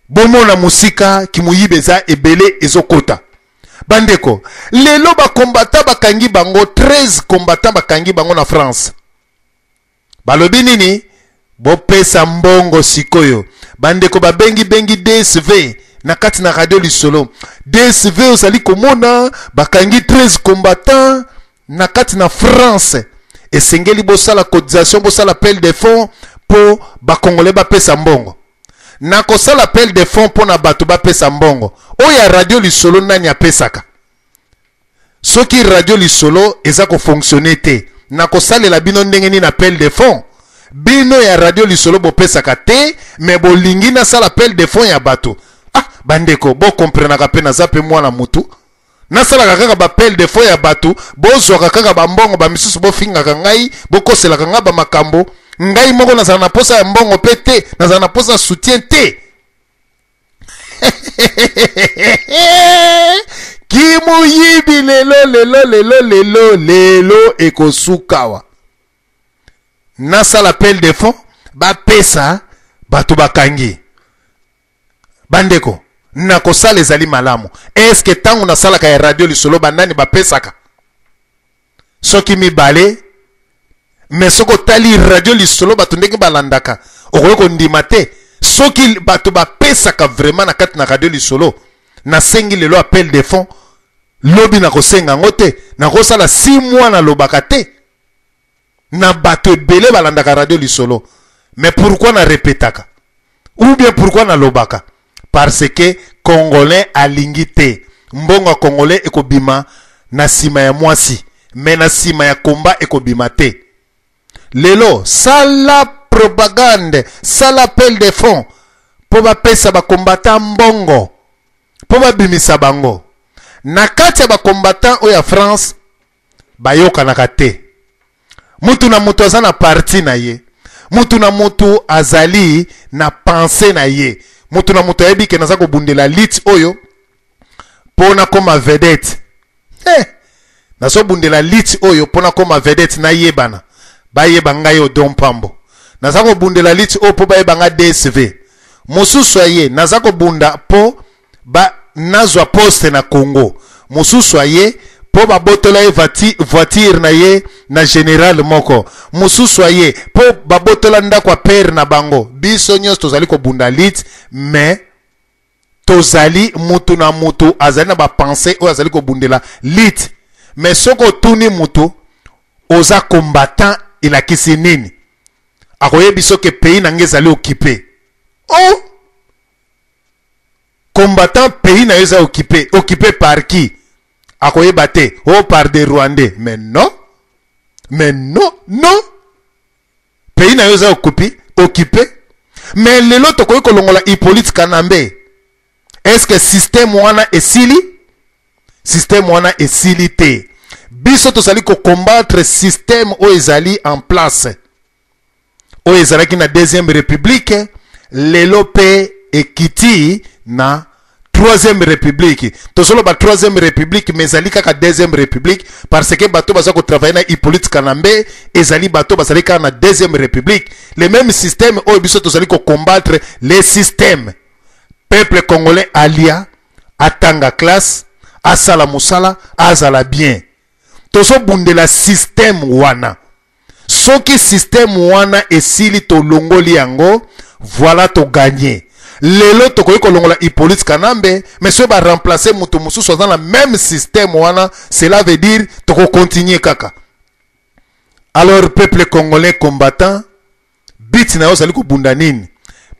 bomona mosika kimuyibe eza ebele ezokota. Bandeko, lelo ba combattant bakangi bango 13 combattant bakangi bango na France. Balobi nini? Bopesa mbongo sikoyo. Bandeko babengi bengi DSV na kati na radio lisolo. DSV ozali komona bakangi 13 combattants na kati na France. Esengeli bosala cotisation, bosala appel de fonds po ba Congolais bapesa mbongo. Na kosala appel de fonds po na bato bapesa mbongo. Oyo ya radio lisolo nani apesaka? Soki radio lisolo eza ko fonctionner te, na kosalela bino ndenge nini appel de fonds? Bino ya radio lisolo bopesaka te, mais bolingi nasala appel de fonds ya bato. Ah, bandeko, bo comprenaka pe naza pe mwana mutu. Nasalaka kaka ba appel de fonds ya bato, bozwaka kaka ba mbongo, ba misusu bofingaka ngai, bokoselaka ngai ba makambo. Ngai moko nazala na posa ya mbongo pe te, nazala na posa ya soutien te. Kimuyibi lelo lelo lelo lelo lelo ekosukawa. Nasala appel de fonds, bapesa bato bakangi. Bandeko, nakosala ezali malamu. Est-ce que tango nasalaka ya radio lisolo banani bapesaka? Soki mibale, mais soki otali radio lisolo bato ndenge balandaka, okoki kondima te. Soki bato bapesaka vraiment na kati na radio lisolo, nasengi lelo appel de fonds, lobi nakosenga yango te, nakosala 6 mois nalobaka te. Na bato ebele balandaka radio lisolo, mais pourquoi na repetaka? Ou bien pourquoi nalobaka? Parce que Congolais alingi te. Mbongo ya Congolais ekobima na sima ya mwasi, mais na sima ya combat ekobima te. Lelo sala propagande, sala appel de fonds po bapesa ba combattants mbongo po babimisa bango. Na kati ya ba combattants oyo ya France bayokanaka te. Mutu na mutu aza na parti na ye, mutu na mutu azali na pensée na ye, mutu na mutu ayebi ke naza kobundela lutte oyo po nakoma vedette. Nazobundela lutte oyo po nakoma vedette, nayebana, bayeba ngai Odon Mpambo. Naza kobundela lutte oyo po bayeba ngai DSV. Mosusu aye, naza kobunda po ba nazwa poste na Congo. Mosusu aye po babotola ye voiture na ye na général moko. Mosusu aye po babotola ndako ya père na bango. Biso nyonso tozali kobunda lutte, mais tozali mutu na mutu azali na ba pensée oyo azali kobundela lutte. Mais soki otuni mutu oza combattant elakisi nini? Akoyebi soki pays na nge ezali occupé. Oh! Combattant pays na yo eza occupé, occupé par qui? Akoyeba te, oh par des Rwandais. Mais non. Mais non, non. Pays na yo eza occupé, occupé. Mais lelo tokoki kolongola Hippolyte Kanambe. Est-ce que système wana esili? Système wana esili te. Biso tozali ko combattre système oyo ezali en place. Oyo ezalaki na deuxième république, lelo pe ekiti na troisième république. Tozoloba troisième république, mais ezali kaka deuxième république parce que bato baza ko travailler na Hippolyte Kanambe, ezali bato bazali kaka na deuxième république. Le même système oyo biso tozali ko combattre les systèmes. Peuple congolais alia, atanga classe, asala musala, azala bien. Tozobundela système wana. Soki système wana esili tolongoli yango, voilà to gagner. Lelo tokoki kolongola Hippolyte Kanambe, mais soki ba remplacer mutu mosusu aza na même système wana, cela veut dire toko continuer kaka. Alors peuple congolais combattant, but na yo ozali kobunda nini?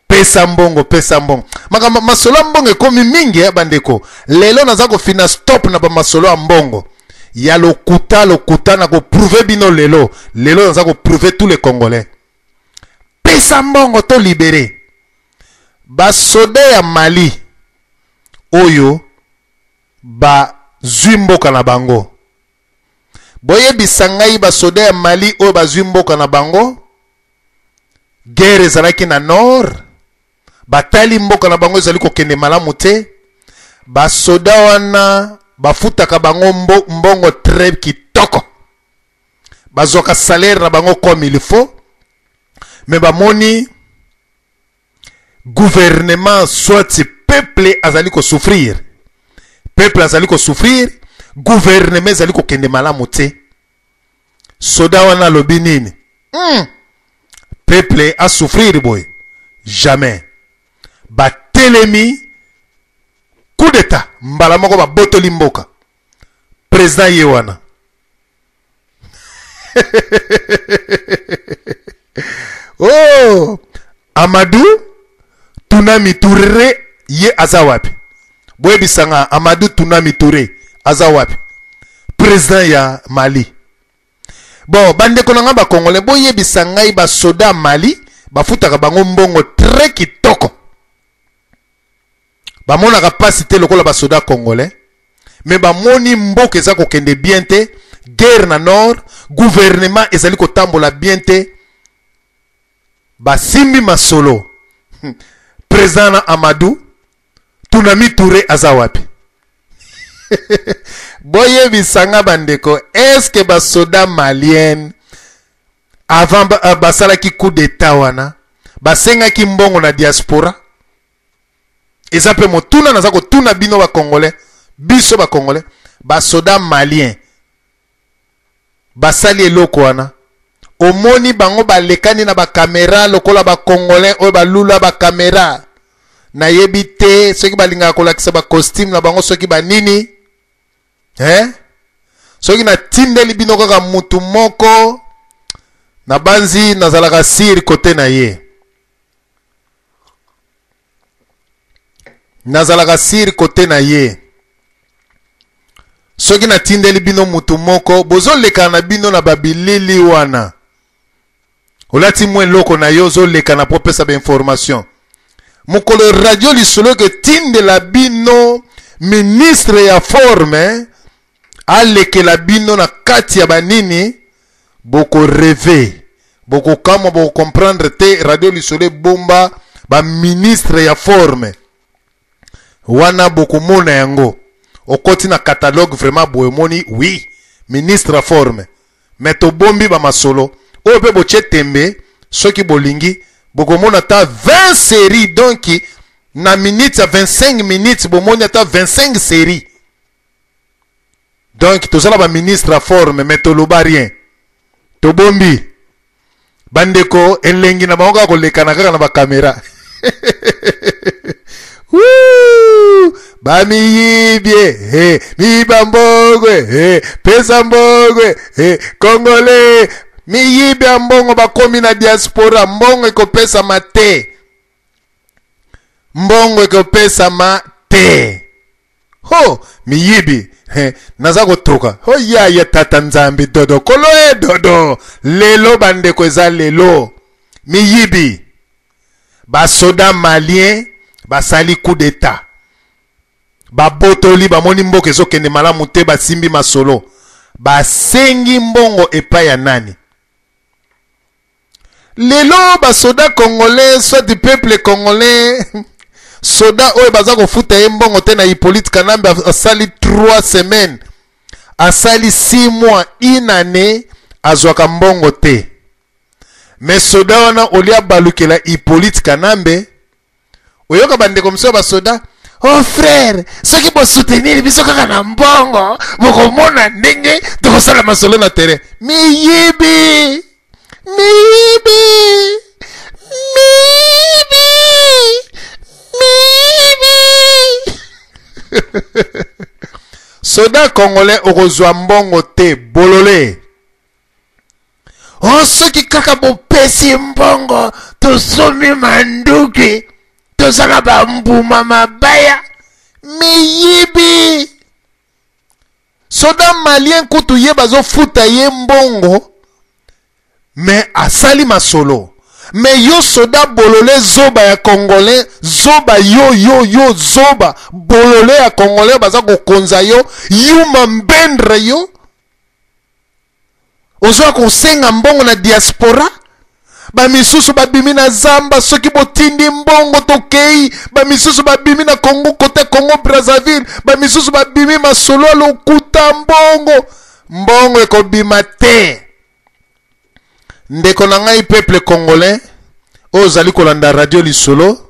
Pesa mbongo, pesa mbongo. Makambo masolo ya mbongo ekomi mingi ya bandeko. Lelo naza kofina stop na ba masolo ya mbongo. Ya lokuta, lokuta na ko prouver bino lelo. Lelo naza ko prouver tous les Congolais. Pesa mbongo to libérer. Ba soda ya Mali oyo ba zwi mboka na bango. Boyebisa ngai ba soda ya Mali oyo ba zwi mboka na bango. Guerre ezalaki na nord, batali mboka na bango ezali kokende malamu te. Basoda wana bafutaka bango mbongo très kitoko, bazwaka salaire na bango comme il faut, mais bamoni gouvernement soit peuple azali kosouffrir, peuple azali kosouffrir, gouvernement ezali kokende malamu te. Soda wana alobi nini? Peuple a souffrir boye jamais. Batelemi coup d'état mbala moko, babotoli mboka, président ye wana. Oh, Amadou Toumani Touré ye aza wapi? Boyebisanga, Amadou Toumani Touré aza wapi? Président ya Mali. Bon, bandeko na nga bacongolais, boyebisa ngai, basoda Mali bafutaka bango mbongo très kitoko, bamonaka mpasi te lokola basoda congolais, mais bamoni mboka eza kokende bien te, guerre na nord, gouvernement ezali kotambola bien te, basimbi masolo. Président na Amadou Toumani Touré aza wapi? Boyebisanga bandeko, est-ce basoda malienne avant basalaki coup d'état wana basengaki mbongo na diaspora? Eza mpe motuna naza kotuna bino bacongolais, biso bacongolais. Basoda malien basali eloko wana, omoni bango balekani na bakamera lokola bacongolais oyo balula bakamera? Nayebi te soki balingaka kolakisa bacostume na bango, soki banini, eh? Soki natindeli bino kaka mutu moko, nabanzi nazalaka sûr kote na ye, nazalaka sûr kote na ye. Soki natindeli bino mutu moko, bozolekana na bino na babilili wana, olati mwa eloko na yo, ozolekana mpo opesa bainformation. Mokolo radio lisolo ekotindela bino ministre ya forme alekela bino na kati ya banini, bokorêver, bokokamwa, bokocomprendre te. Radio lisolo ebomba baministre ya forme wana, bokomona yango. Okoti na catalogue vraiment boye, omoni oui, ministre ya forme. Mais tobombi bamasolo oyo mpe botie tembe. Soki bolingi, bokomona ata 20 série, donc na minute ya 25 minutes bomoni ata 25 série. Donc tozala baministre ya forme, mais toloba rien, tobombi. Bandeko, elengi na bango kaka kolekana kaka na bakamera. Bamiyibie hey, miyiba mbongo hey, pesa mbongo hey, congolais miyibi ya mbongo bakomi na diaspora. Mbongo ekopesama te, mbongo ekopesama te. Ho, miyibi he, naza kotoka. Ho yaya, tata nzambe dodo kolo e dodo. Lelo bandeko, eza lelo miyibi. Basoda malien basali coup d'état, babotoli, bamoni mboka ezokende malamu te, basimbi masolo, basengi mbongo epai ya nani? Lelo basoda congolais, soit peuple congolais, soda oyo baza kofuta ye mbongo te na Hippolyte Kanambe, asali 3 semaines, asali 6 mois, une année, azwaka mbongo te. Mais soda wana olia balukela Hippolyte Kanambe. Oyoka bandeko mosusu ya basoda: "Oh frère, soki bosoutenir biso kaka na mbongo, bokomona ndenge tokosala masolo na terrain." Miyibi, miyibi, miyibi, miyibi! Soda congolais okozwa mbongo te, bolole. O soki kaka bopesi mbongo, tosomi manduki, tozala bambuma mabaya. Miyibi! Soda malien kutu ye bazofuta ye mbongo, mais asali masolo. Mais yo soda bolole, zoba ya congolais, zoba yo, yo, yo zoba bolole ya congolais, baza kokonza yo, yuma mbendre yo, ozwa kosenga mbongo na diaspora. Bamisusu babimi na zamba, soki botindi mbongo tokei. Bamisusu babimi na Congo, kote Congo Brazzaville. Bamisusu babimi masolo ya lokuta, mbongo. Mbongo ekobima te. Ndeko na ngai peuple congolais oyo ozali kolanda radio lisolo,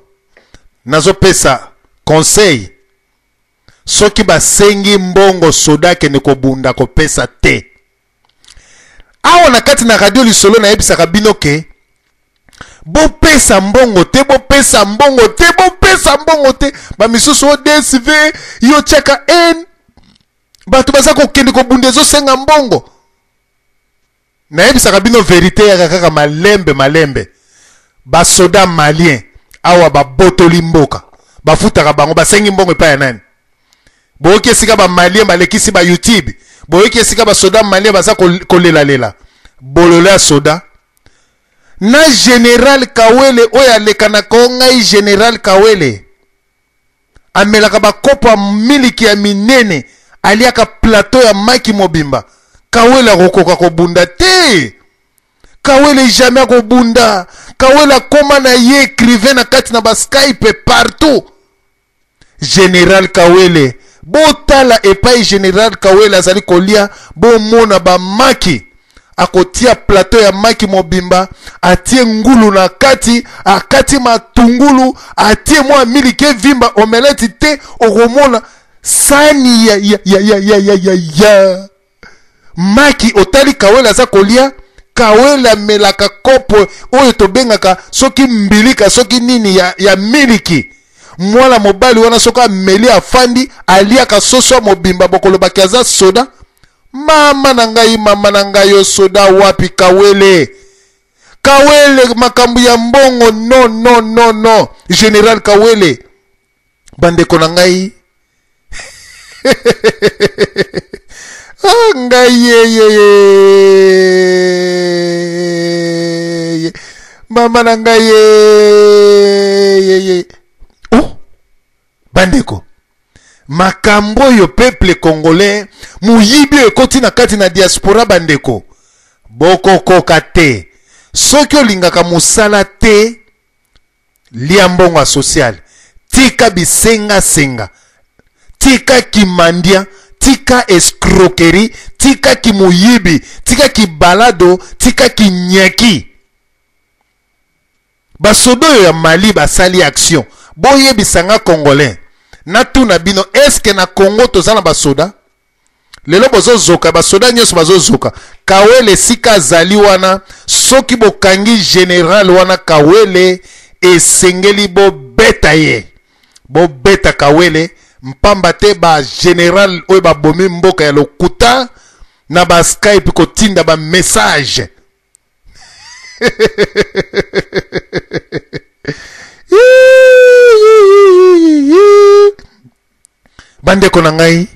nazopesa conseil. Soki basengi mbongo soda akende kobunda, kopesa te. Awa na kati na radio lisolo nayebisaka bino ke bopesa mbongo te, bopesa mbongo te, bopesa mbongo te. Ba misusu o DSV yo tiaka N, bato baza kokende kobunda ezosenga mbongo. Nayebisaka bino verite yaka kaka malembe malembe. Basoda malien awa babotoli mboka, bafutaka bango, basengi mbongo epai ya nani? Boyoki esika ba malien balekisi ba YouTube, boyoki esika basoda malien baza kolelalela bololo ya soda. Na General Kawele oyo alekanaka o ngai, General Kawele amelaka bakopo ya miliki ya minene, aliaka plateau ya maki mobimba. Kawele akokoka kobunda te. Kawele jamais akobunda. Kawele akoma na ye écrivain na kati na ba Skype partout. General Kawele, botala epai General Kawele azali kolia, bomona ba maki. Akotia plateau ya maki mobimba, atie ngulu na kati, akati matungulu, atie mwa miliki evimba omelette te, okomona sani ya, ya, ya, ya, ya, ya, ya, ya. Maki otali Kawele aza kolia. Kawele amelaka kopo oyo tobengaka soki mbilika soki nini ya miliki. Mwana mobali wana soki ameli afandi aliaka soso ya mobimba, bokolobaki aza soda. Mama na ngai, mama na ngai, yo soda wapi Kawele? Kawele makambo ya mbongo, non, non, non, non. General Kawele, bandeko na ngai. Ah, ngai ye, ye, ye, ye. Mama na ngai ye, ye, ye. Oh, bandeko, makambo oyo peuple congolais moyibi oyo ekoti na kati na diaspora, bandeko, bokokoka te. Soki olingaka mosala te, lia mbongo ya social, tika bisenga-senga, tika kimandia, tika escroquerie, tika kimoyibi, tika kibalado, tika kinyaki. Basoda oyo ya Mali basali action. Boyebisa nga congolais, natuna bino, est-ce que na Congo toza na basoda? Lelo bozozoka, basoda nyonso bazozoka. Kawele sika azali wana, soki bokangi general wana Kawele, esengeli bobeta ye. Bobeta Kawele, mpamba te ba general oyo babomi mboka ya lokuta na ba Skype kotinda ba message. Bandeko na ngai,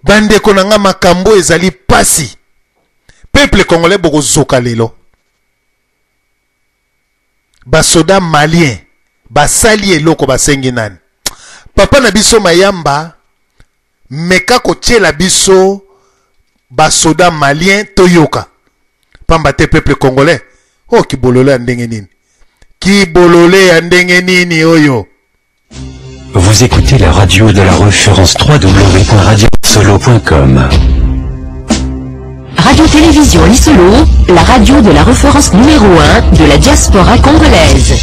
bandeko na ngai, makambo ezali pasi. Peuple congolais bokozoka lelo. Basoda malien basali eloko basengi nani? Papa na biso Mayamba meka kotiela biso basoda malien toyoka. Pamba te peuple congolais, oh kibolole ya ndenge nini? Kibolole ya ndenge nini oyo? Vous écoutez la radio de la référence trois W point radio solo point com. Radio-Télévision Lisolo, la radio de la référence numéro 1 de la diaspora congolaise.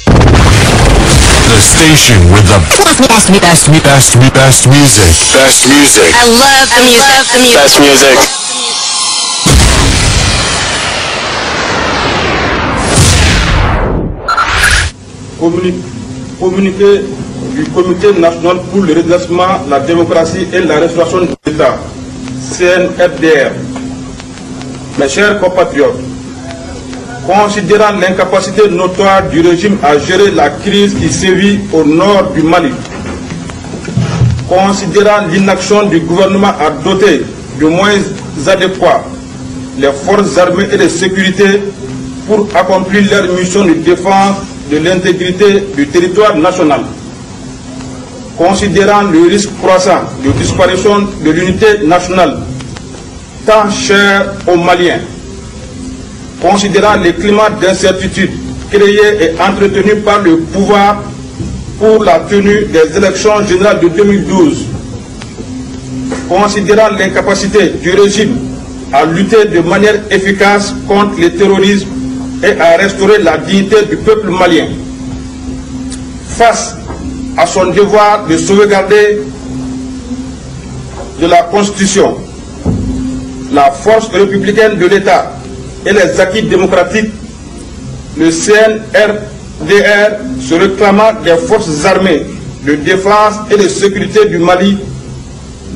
The station with the best, best, best, best music. Best music. I love the music. The music. Best music. Communiqué du Comité national pour le redressement, la démocratie et la restauration de l'État, CNRDR. Mes chers compatriotes, considérant l'incapacité notoire du régime à gérer la crise qui sévit au nord du Mali, considérant l'inaction du gouvernement à doter de moyens adéquats les forces armées et de sécurité pour accomplir leur mission de défense de l'intégrité du territoire national, considérant le risque croissant de disparition de l'unité nationale tant chère aux Maliens, Considérant le climat d'incertitude créé et entretenu par le pouvoir pour la tenue des élections générales de 2012, considérant l'incapacité du régime à lutter de manière efficace contre le terrorisme et à restaurer la dignité du peuple malien, face à son devoir de sauvegarder de la Constitution, la force républicaine de l'État et les acquis démocratiques, le CNRDR se réclamant des forces armées de défense et de sécurité du Mali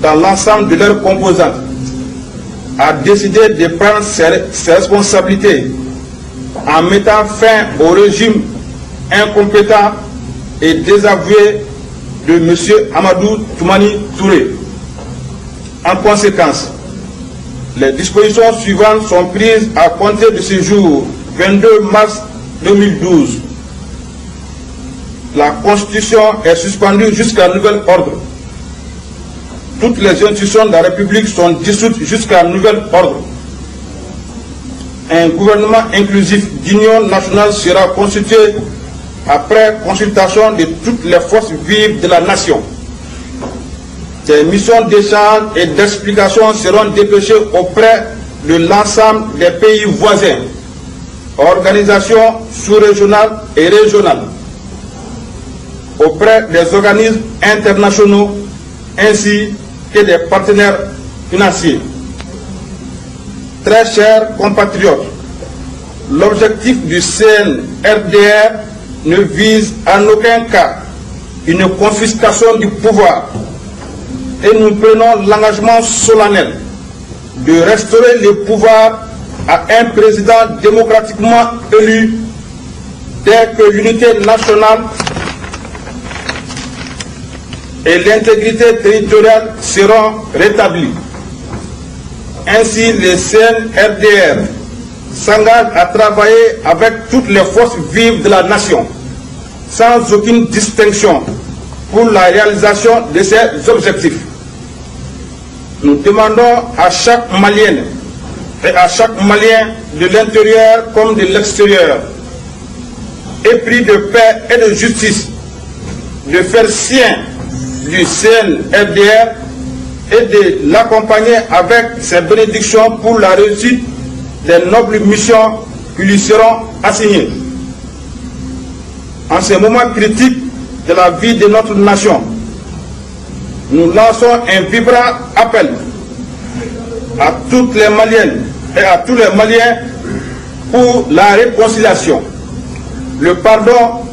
dans l'ensemble de leurs composantes, a décidé de prendre ses responsabilités en mettant fin au régime incompétent et désavoué de M. Amadou Toumani Touré. En conséquence, les dispositions suivantes sont prises à compter de ce jour, 22 mars 2012. La Constitution est suspendue jusqu'à nouvel ordre. Toutes les institutions de la République sont dissoutes jusqu'à nouvel ordre. Un gouvernement inclusif d'union nationale sera constitué après consultation de toutes les forces vives de la nation. Des missions d'échange et d'explication seront dépêchées auprès de l'ensemble des pays voisins, organisations sous-régionales et régionales, auprès des organismes internationaux ainsi que des partenaires financiers. Très chers compatriotes, l'objectif du CNRDR ne vise en aucun cas une confiscation du pouvoir et nous prenons l'engagement solennel de restaurer le pouvoir à un président démocratiquement élu dès que l'unité nationale et l'intégrité territoriale seront rétablies. Ainsi, le CNRDR s'engage à travailler avec toutes les forces vives de la nation, sans aucune distinction, pour la réalisation de ces objectifs. Nous demandons à chaque Malienne et à chaque Malien de l'intérieur comme de l'extérieur, épris de paix et de justice, de faire sien du CNRDR et de l'accompagner avec ses bénédictions pour la réussite des nobles missions qui lui seront assignées. En ces moments critiques de la vie de notre nation, nous lançons un vibrant appel à toutes les Maliennes et à tous les Maliens pour la réconciliation, le pardon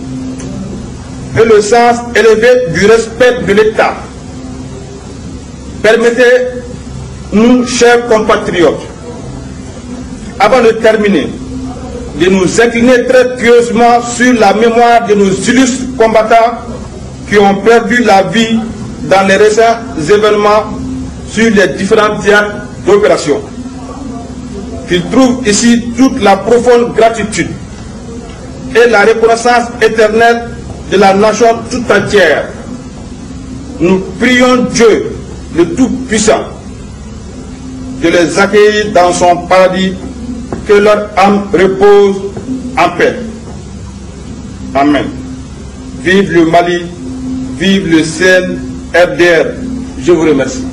et le sens élevé du respect de l'État. Permettez-nous, chers compatriotes, avant de terminer, de nous incliner très pieusement sur la mémoire de nos illustres combattants qui ont perdu la vie dans les récents événements sur les différents théâtres d'opération. Qu'ils trouvent ici toute la profonde gratitude et la reconnaissance éternelle de la nation tout entière. Nous prions Dieu, le Tout-Puissant, de les accueillir dans son paradis, que leur âme repose en paix. Amen. Vive le Mali, vive le CNRDR. Je vous remercie.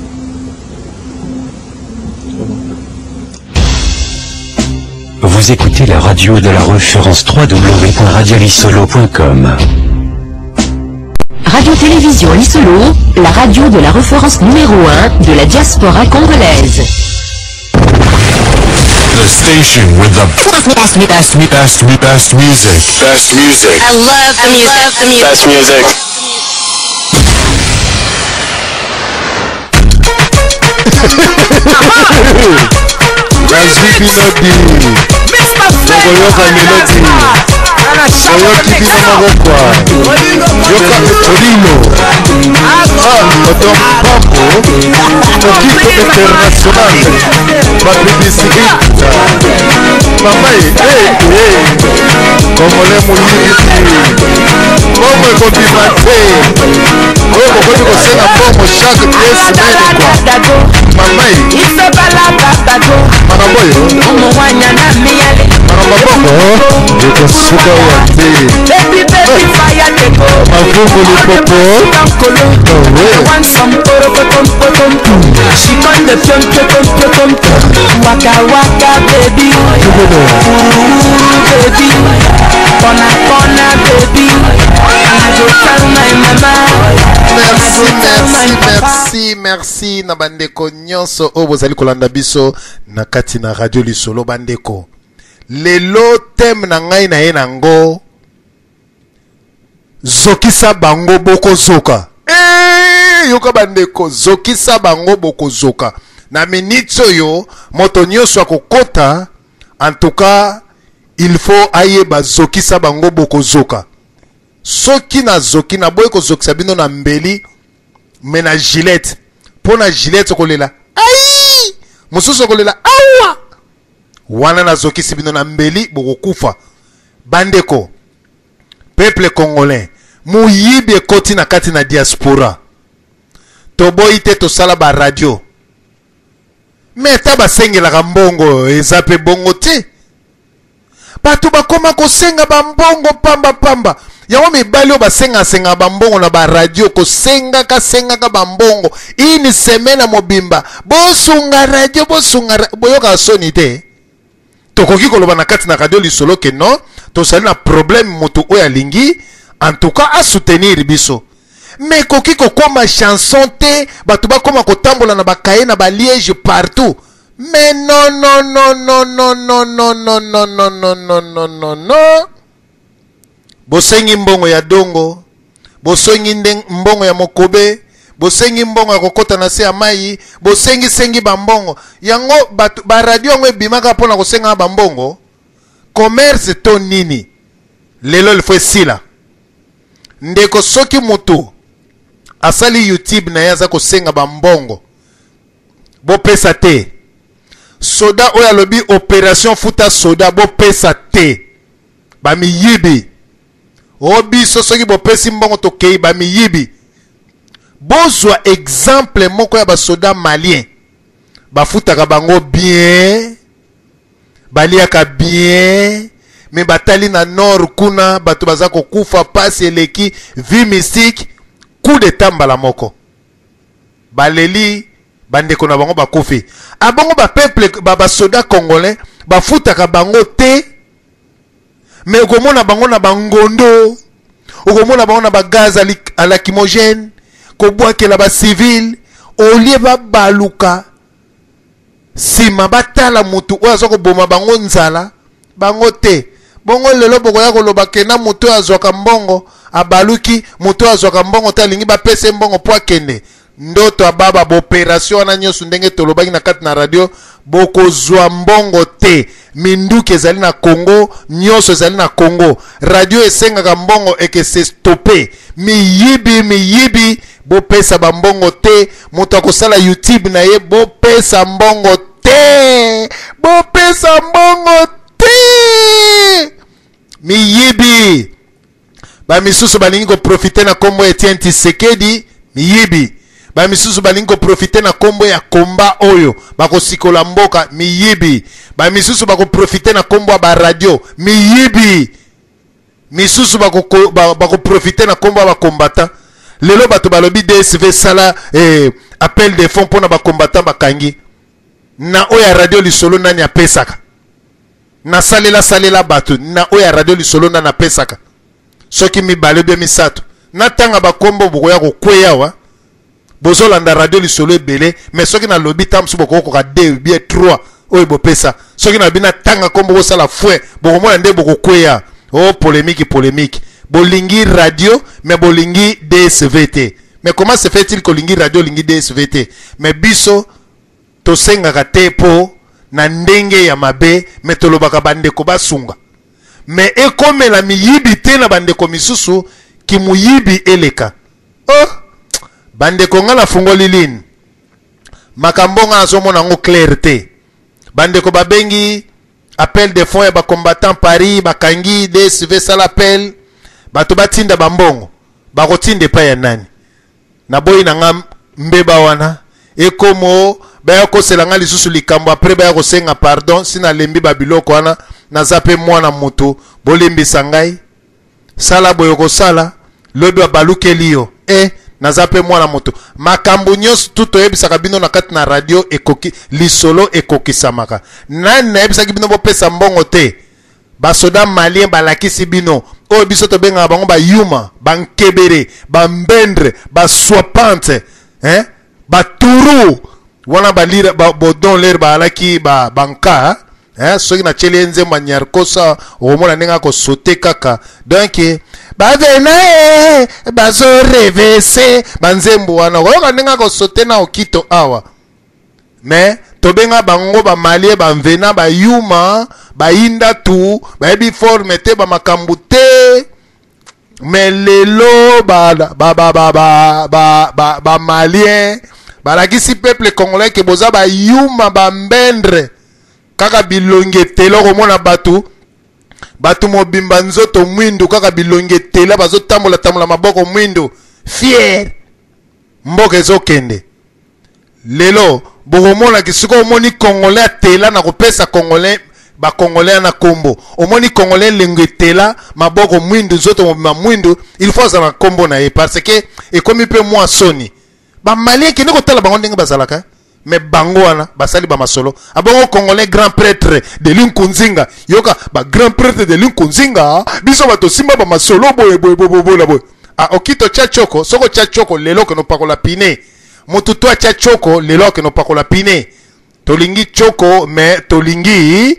Vous écoutez la radio de la référence www.radiolisolo.com. Radio-Télévision Lissolo, la radio de la référence numéro 1 de la diaspora congolaise. The station with the best, best, best, best music. Best music. I love the music. Best music. Nazwi bino di tokoyoka melodi oyoki bino moko kwa yoka etolilo oto mpambo okito international bapublicité mama ye kongole moyibi mbongo ekobima te oyo bokomi kosenga mbongo chaque deux semaine kwa mama ye makambo oyo makambo Maboko ekosuka wa te. Mavungu lipopo. Waka waka baby, baby, corner corner baby. I go tell my mama. Merci, merci, merci, merci na bandeko nyonso oyo bozali kolanda biso na kati na radio lisolo. Bandeko, lelo thème na ngai na ye nango zokisa bango bokozoka. Yoka bandeko, zokisa bango bokozoka. Na minute oyo moto nyonso akokota, en tout cas il faut ayeba zokisa bango bokozoka. Soki nazoki, naboyi kozokisa bino na mbeli, me na gilette. Mpo na gilette okolela ai, mosusu okolela awa, wana nazokisi bino na mbeli bokokufa. Bandeko, peuple congolais, moyibi ekoti na kati na diaspora. Toboyi te tosala ba radio, me ata basengelaka mbongo eza pe bongo te. Bato bakoma kosenga bambongo pamba pamba. Yango mibali oyo basengasengaka bambongo na baradio, kosengaka sengaka bambongo une semaine mobimba, bosunga radio, bosunga, boyokaka soni te. Tokoki koloba na kati na radio lisolo ke non, tozali na problème, moto oyo alingi en tout cas asoutenir biso. Mais ekoki kokoma chanson te, bato bakoma kotambola na bakaye na baliege partout. Mais non, non, non, non, non, non, non, non, non, non, non, non, non, non, non. Bosengi mbongo ya dongo, bosengi mbongo ya mokobe, bosengi mbongo ya kokota na se ya mai, bosengi sengi bambongo. Yango bato ba radio yango ebimaka mpona kosenga bambongo. Commerce to nini? Lelo il faut esila. Ndeko, soki moto asali YouTube na ye aza kosenga bambongo, bopesa te. Soda oyo alobi opération futa soda, bopesa te. Bamiyibi. O biso soki bopesi mbongo tokei, bamiyibi. Bozwa exemple moko ya basoda malien. Bafutaka bango bien, baliaka bien, me batali na nord kuna bato baza kokufa, pasi eleki, vie mystique, coup d'état mbala moko. Baleli bandeko na bango bakufi. Abongo ba peuple ba basoda congolais bafutaka bango te, mais okomona bango na bangondo, okomona bango na ba gaz à lacrymogène, kobwakela ba civil, au lieu babaluka sima batala mutu oyo aza koboma bango nzala bango te. Bongo lelo bokoya koloba ke na mutu oyo azwaka mbongo abaluki, mutu oyo azwaka mbongo te alingi bapese mbongo po akende. Ndoto ababa ba opération wana nyonso ndenge tolobaki na kati na radio, bokozwa mbongo te. Minduki ezali na Congo, nyonso ezali na Congo. Radio esengaka mbongo eke se stoppe. Miyibi, miyibi, bopesa bambongo te. Moto akosala YouTube na ye, bopesa mbongo te, bopesa mbongo te. Miyibi bamisusu balingi koprofite na kombo ya Etienne Tshisekedi, miyibi. Bamisusu balingi koprofite na kombo ya komba oyo bakosikola mboka, miyibi. Bamisusu bakoprofite na kombo ya baradio, miyibi. Misusu bakoprofite na kombo ya bakombata. Lelo bato balobi DSV sala appel de fonds mpona bakombata bakangi. Na oyo ya radio lisolo nani apesaka? Nasalela salela bato na oyo ya radio lisolo nani apesaka? Soki mibale bie misato natanga bakombo bokoya kokweya wa. Bozolanda radio lisolo ebele, mais soki nalobi ta mosusu bokokoka 2 bien 3 oyo bopesa. Soki nalobi natanga kombo bosala fouet, bokomona nde bokokweya. Oh, polémique, polémique. Bolingi radio mais bolingi DSV te. Mais comment se fait-il kolingi radio olingi DSV te? Mais biso tosengaka te po na ndenge ya mabe, mais tolobaka bandeko basunga. Mais ekomela miyibi te na bandeko misusu ki muyibi eleka. Oh, bandeko nga nafungoli ligne. Makambo nga nazomona yango clair te. Bandeko babengi appel de fonds ya ba combattant Paris, bakangi DSV sala appel, bato batinda bambongo, bakotinda epai ya nani? Naboyi na nga mbeba wana ekomo baya kosela nga lisusu likambo après baya kosenga pardon si nalembi ba biloko wana. Naza pe mwana mutu, bolimbisa ngai. Sala boye okosala, lobi babalukeli yo. Eh, naza pe mwana mutu. Makambo nyonso tu toyebisaka bino na kati na radio ekoki, lisolo ekokisamaka. Nani nayebisaki bino bopesa mbongo te? Basoda malien balakisi bino oyo biso tobengaka bango ba yuma, ba nkebere, ba mbendre, ba swapante, hein? Ba turu wana ba lira ba bodon lere baalaki ba banka hein? Soki natieli ye nzembo ya Nyarkosa okomona ndenge akosote kaka donc bavena e bazo revese banzembo wana okoyoka ndenge akosote na okito awa. Mais tobenga bango ba malie, ba mvena, ba yuma, ba inda tu, bayebi forme te, ba makambo te. Mais lelo ba ba ba ba ba ba ba, ba malien balakisi peuple congolais ke boza ba yuma, ba mbendre kaka bilongi etela. Okomona bato bato mobimba nzoto mwindu kaka bilongi etela, bazotambola tambola maboko mwindu, fier mboka ezokende. Lelo bokomona ki sikoyo omoni congolais atela na kopesa congolais ba congolais na kombo, omoni congolais elengo etela maboko mwindu nzoto mobimba mwindu, il faut azala na kombo na ye parce que ekomi pe mwa soni. Ba malien kende kotala bango ndenge bazalaka, mais bango wana basali ba masolo. Abongo congolais grand prêtre de Linkunzinga, yoka ba grand prêtre de Linkunzinga, biso bato simba ba masolo boye boye boye boye boye. Ah, okito tia choko, soko tia choko lelo keno pakola pine. Mutu to atia choko lelo akeno pakola pine. Tolingi choko mais tolingi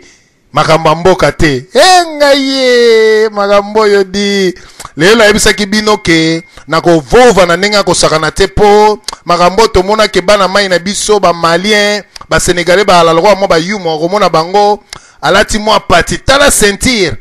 makambo ya mboka te. Eh ngai ye makambo oyo di. Lelo nayebisaki bino ke nakovova na ndenge ya kosakana te po makambo oyo tomonaki bana mai na biso ba Malien, ba Senegalais ba lokola mwa ba yuma, okomona bango alati mwa pati, tala ceinture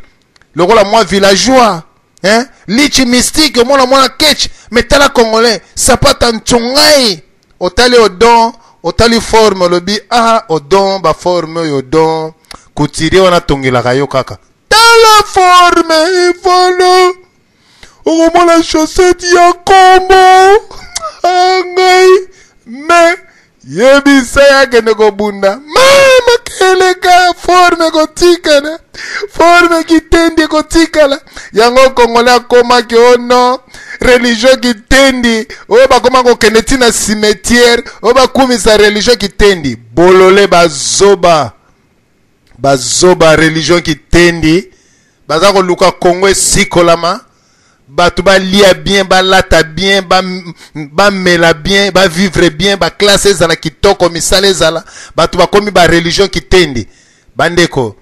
lokola mwa villageois. Hein? Litchi mystique, omona mwana ketch, mais tala congolais, sapata ntsongai. Otali odon, otali forme, olobi ah odon, ba forme oyo odon, couturier wana tongelaka yo kaka. Tala forme evolo. Okomona chaussette ya kombo. Ah, ngai mais yebisa ye akende kobunda. Mama keleka forme ekotikala, forme kitendi ekotikala. Yango congolais akomaki oh non, religion kitendi oyo bakoma kokende ti na cimetière oyo bakumisa religion kitendi. Bolole bazoba, bazoba religion kitendi baza koluka Congo esikolama, bato balia bien, balata bien, bamela bien, bavivre bien, ba classe ezala kitoko, misala ezala, bato bakomi ba religion kitendi. Bandeko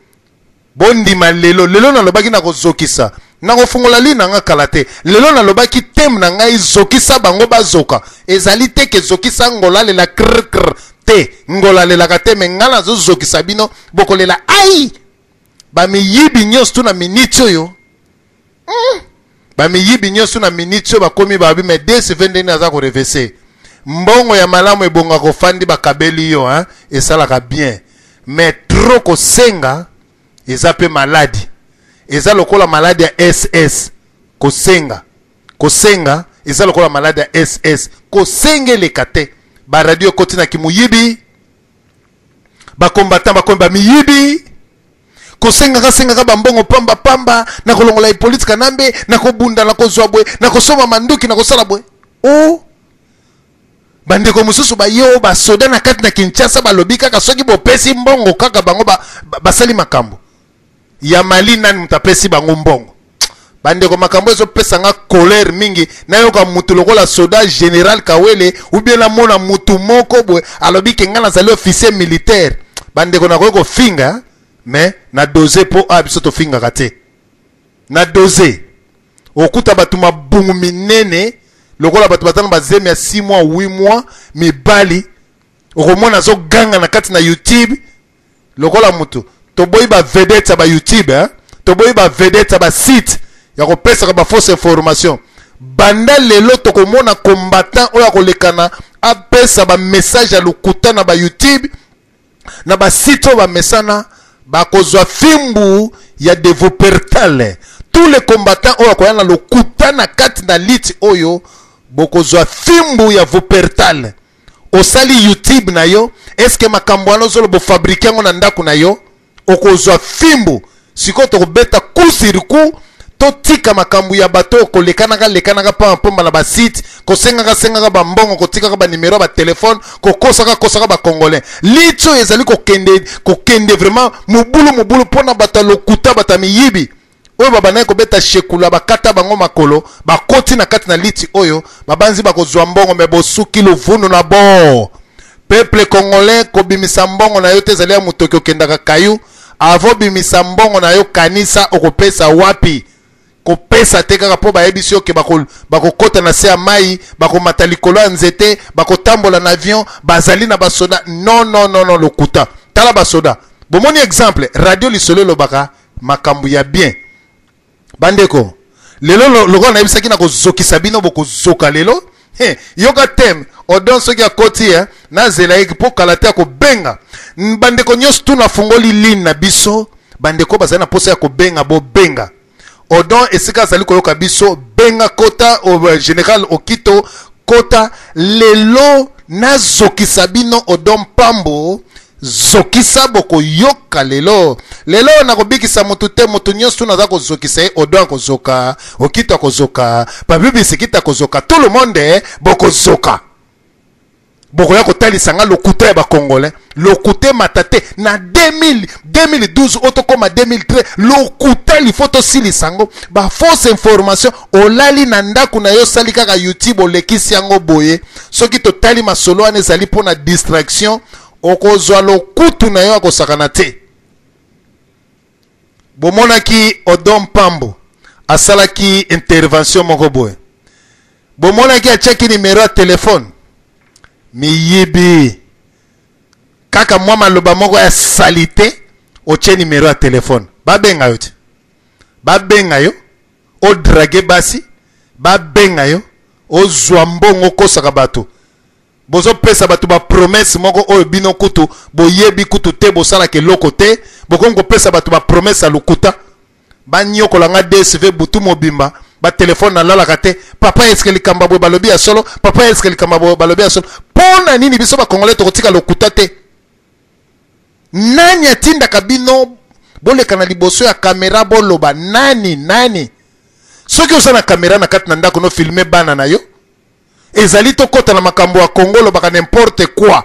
bondima lelo, lelo nalobaki na kozokisa, nakofungola li na nga kala te. Lelo nalobaki thème na ngai zokisa bango bazoka, ezali te ke zokisa ngola lela kr kr te, ngola lelaka te, me nga nazozokisa bino bokolela ai. Ba miyibi nyonso tu na minute oyo. Ba miyibi nyonso na minute oyo bakomi babi mais DSV ndenge aza ko reverser. Mbongo ya malamu ebonga kofandi bakabeli yo, hein, esalaka bien. Mais trop kosenga eza pe maladi. Eza lokola maladi ya SS kosenga. Kosenga eza lokola maladi ya SS. Kosenga eleka te. Ba radio ekoti na kimuyibi. Ba combattant bakomi ba miyibi. Kosengaka sengaka ba mbongo pamba pamba, na kolongola Hippolyte Kanambe, na kobunda, na kozwa boye, na kosomba manduki, na kosala boye. Oh! Bandeko mosusu ba yo ba soda na kati na Kinshasa balobi kaka soki bopesi mbongo kaka bango basali makambo. Ya Mali nani moto apesi bango mbongo? Bandeko makambo ezopesa nga colère mingi. Nayoka mutu lokola soda général Kawele ou bien namona mutu moko boye alobi ke nga nazali officier militaire. Bandeko nakoki kofinga mais na dose po a biso tofingaka te. Na dose okuta bato mabungu minene lokola bato baza na bazemi ya 6 mois 8 mois mibali, okomona azoganga na kati na YouTube lokola mutu. Toboyi ba vedette ya ba YouTube, hein? Toboyi ba vedette ya ba site ya kopesaka ba fausse information. Banda lelo tokomona combattant oyo akolekana apesa ba message ya lokuta na ba YouTube na ba site oyo bamesana, bakozwa fimbu ya de Wuppertal. Tous les combattants oyo akoya na lokuta na kati na liti oyo bokozwa fimbu ya Wuppertal. Osali YouTube na yo, est-ce que makambo wana ozoloba ofabriquer yango na ndako na yo? Okozwa fimbu. Sikoyo tokobeta coup sur coup, totika makambo ya bato oyo kolekanaka lekanaka pamba pamba na basite, kosengaka sengaka bambongo, kotikaka banimero ya batelefone, kokosaka kosaka bacongolais. Litio oyo ezali kokende kokende vraiment mobulu mobulu mpo na bato ya lokuta, bato ya miyibi oyo babandaki kobeta shekula, bakata bango makolo, bakoti na kati na liti oyo, babanzi bakozwa mbongo, me bosuki luvunu na bo. Peuple congolais, kobimisa mbongo na yo te, ezali ya motoki okendaka kayu. Avo bimisa mbongo na yo, kanisa okopesa wapi. Kopesa te kaka mpo bayebisi yo ke bakokota na se ya mai, bakomata likolo ya nzete, bakotambola na avion, bazali na basoda. Non, non, non, non, lokuta. Tala basoda. Bomoni exemple, radio lisolo elobaka makambo ya bien. Bandeko, lelo lokola nayebisaki na kozokisa bino, bokozoka lelo. He, yoka thème Odon soki akoti, eh, nazela ye mpo kala te akobenga. Bandeko nyonso tu nafungoli ligne na biso, bandeko bazali na posa ya kobenga, bobenga. Odon esika azali koyoka biso, benga kota o, General Okito kota lelo nazokisa bino. Odon Pambo zokisa, bokoyoka lelo. Lelo nakobikisa motu te, motu nyonso naza kozokisa ye. Odon akozoka, Okito akozoka, Papi Bisikita akozoka, tout le monde bokozoka. Bokoya kotalisa nga lokuta ya bakongolais, lokuta emata te na 2000, 2012 oyo tokóma 2013, lokuta lifo tosilisa yango. Ba fausse information, olali na ndako na yo, osali kaka YouTube, olekisi yango boye. Soki totali masolo wana ezali mpona distraction, okozwa lokutu na yo akosakana te. Bomonaki Odon Pambo asalaki intervention moko boye, bomonaki atiaki numero ya telefone, miyibi kaka mwa maloba moko ya salite, otie numero ya telefone, babenga yo te, babenga yo odrage basi, babenga yo ozwa mbongo, okosaka bato. Bozopesa bato ba promesse moko oyo bino kutu boyebi kutu te, bosalaka eloko te, bokomi kopesa bato ba promesse ya lokuta. Banyokola nga DSV butu mobimba, ba telefone nalalaka te. Papa, eske likambo boye balobi ya solo? Papa, eske likambo boye balobi ya solo? Mpo na nini biso bakongolais tokotika lokuta te? Nani atindaka bino boleka na liboso ya kamera boloba? Nani nani? Soki oza na kamera na kati na ndako, no filme bana na yo. Ezali tokɔta na makambo ya Kongo, olobaka n'importe quoi.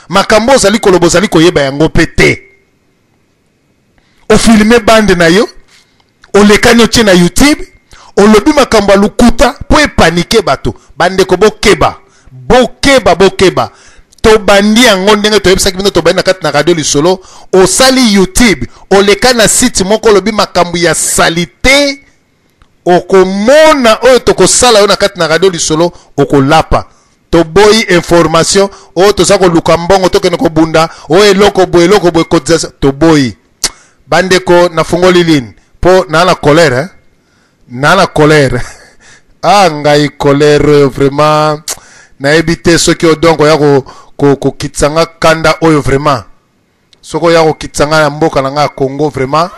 Makambo ozali koloba ozali koyeba yango mpe te. Ofilme bande na yo, olekani otie na YouTube, olobi makambo ya lokuta mpo epanike bato. Bandeko, bokeba, bokeba, bokeba. Tobandi yango ndenge toyebisaki bino, tobandi na kati na radio lisolo. Osali YouTube, oleka na site moko, olobi makambo ya salite, okomona oyo tokosala yo na kati na radio lisolo, okolapa. Toboyi information oyo toza koluka mbongo, tokende kobunda oyo eloko boye, eloko boye, cotisation toboyi. Bandeko, nafungoli ligne mpo naa na colère, eh? Naa na colère. Ah, ngai colère oyo vraiment nayebi te soki odonk oya kokitisa nga kanda oyo vraiment. Soki oya kokitisa nga ya mboka na nga ya Congo, vraiment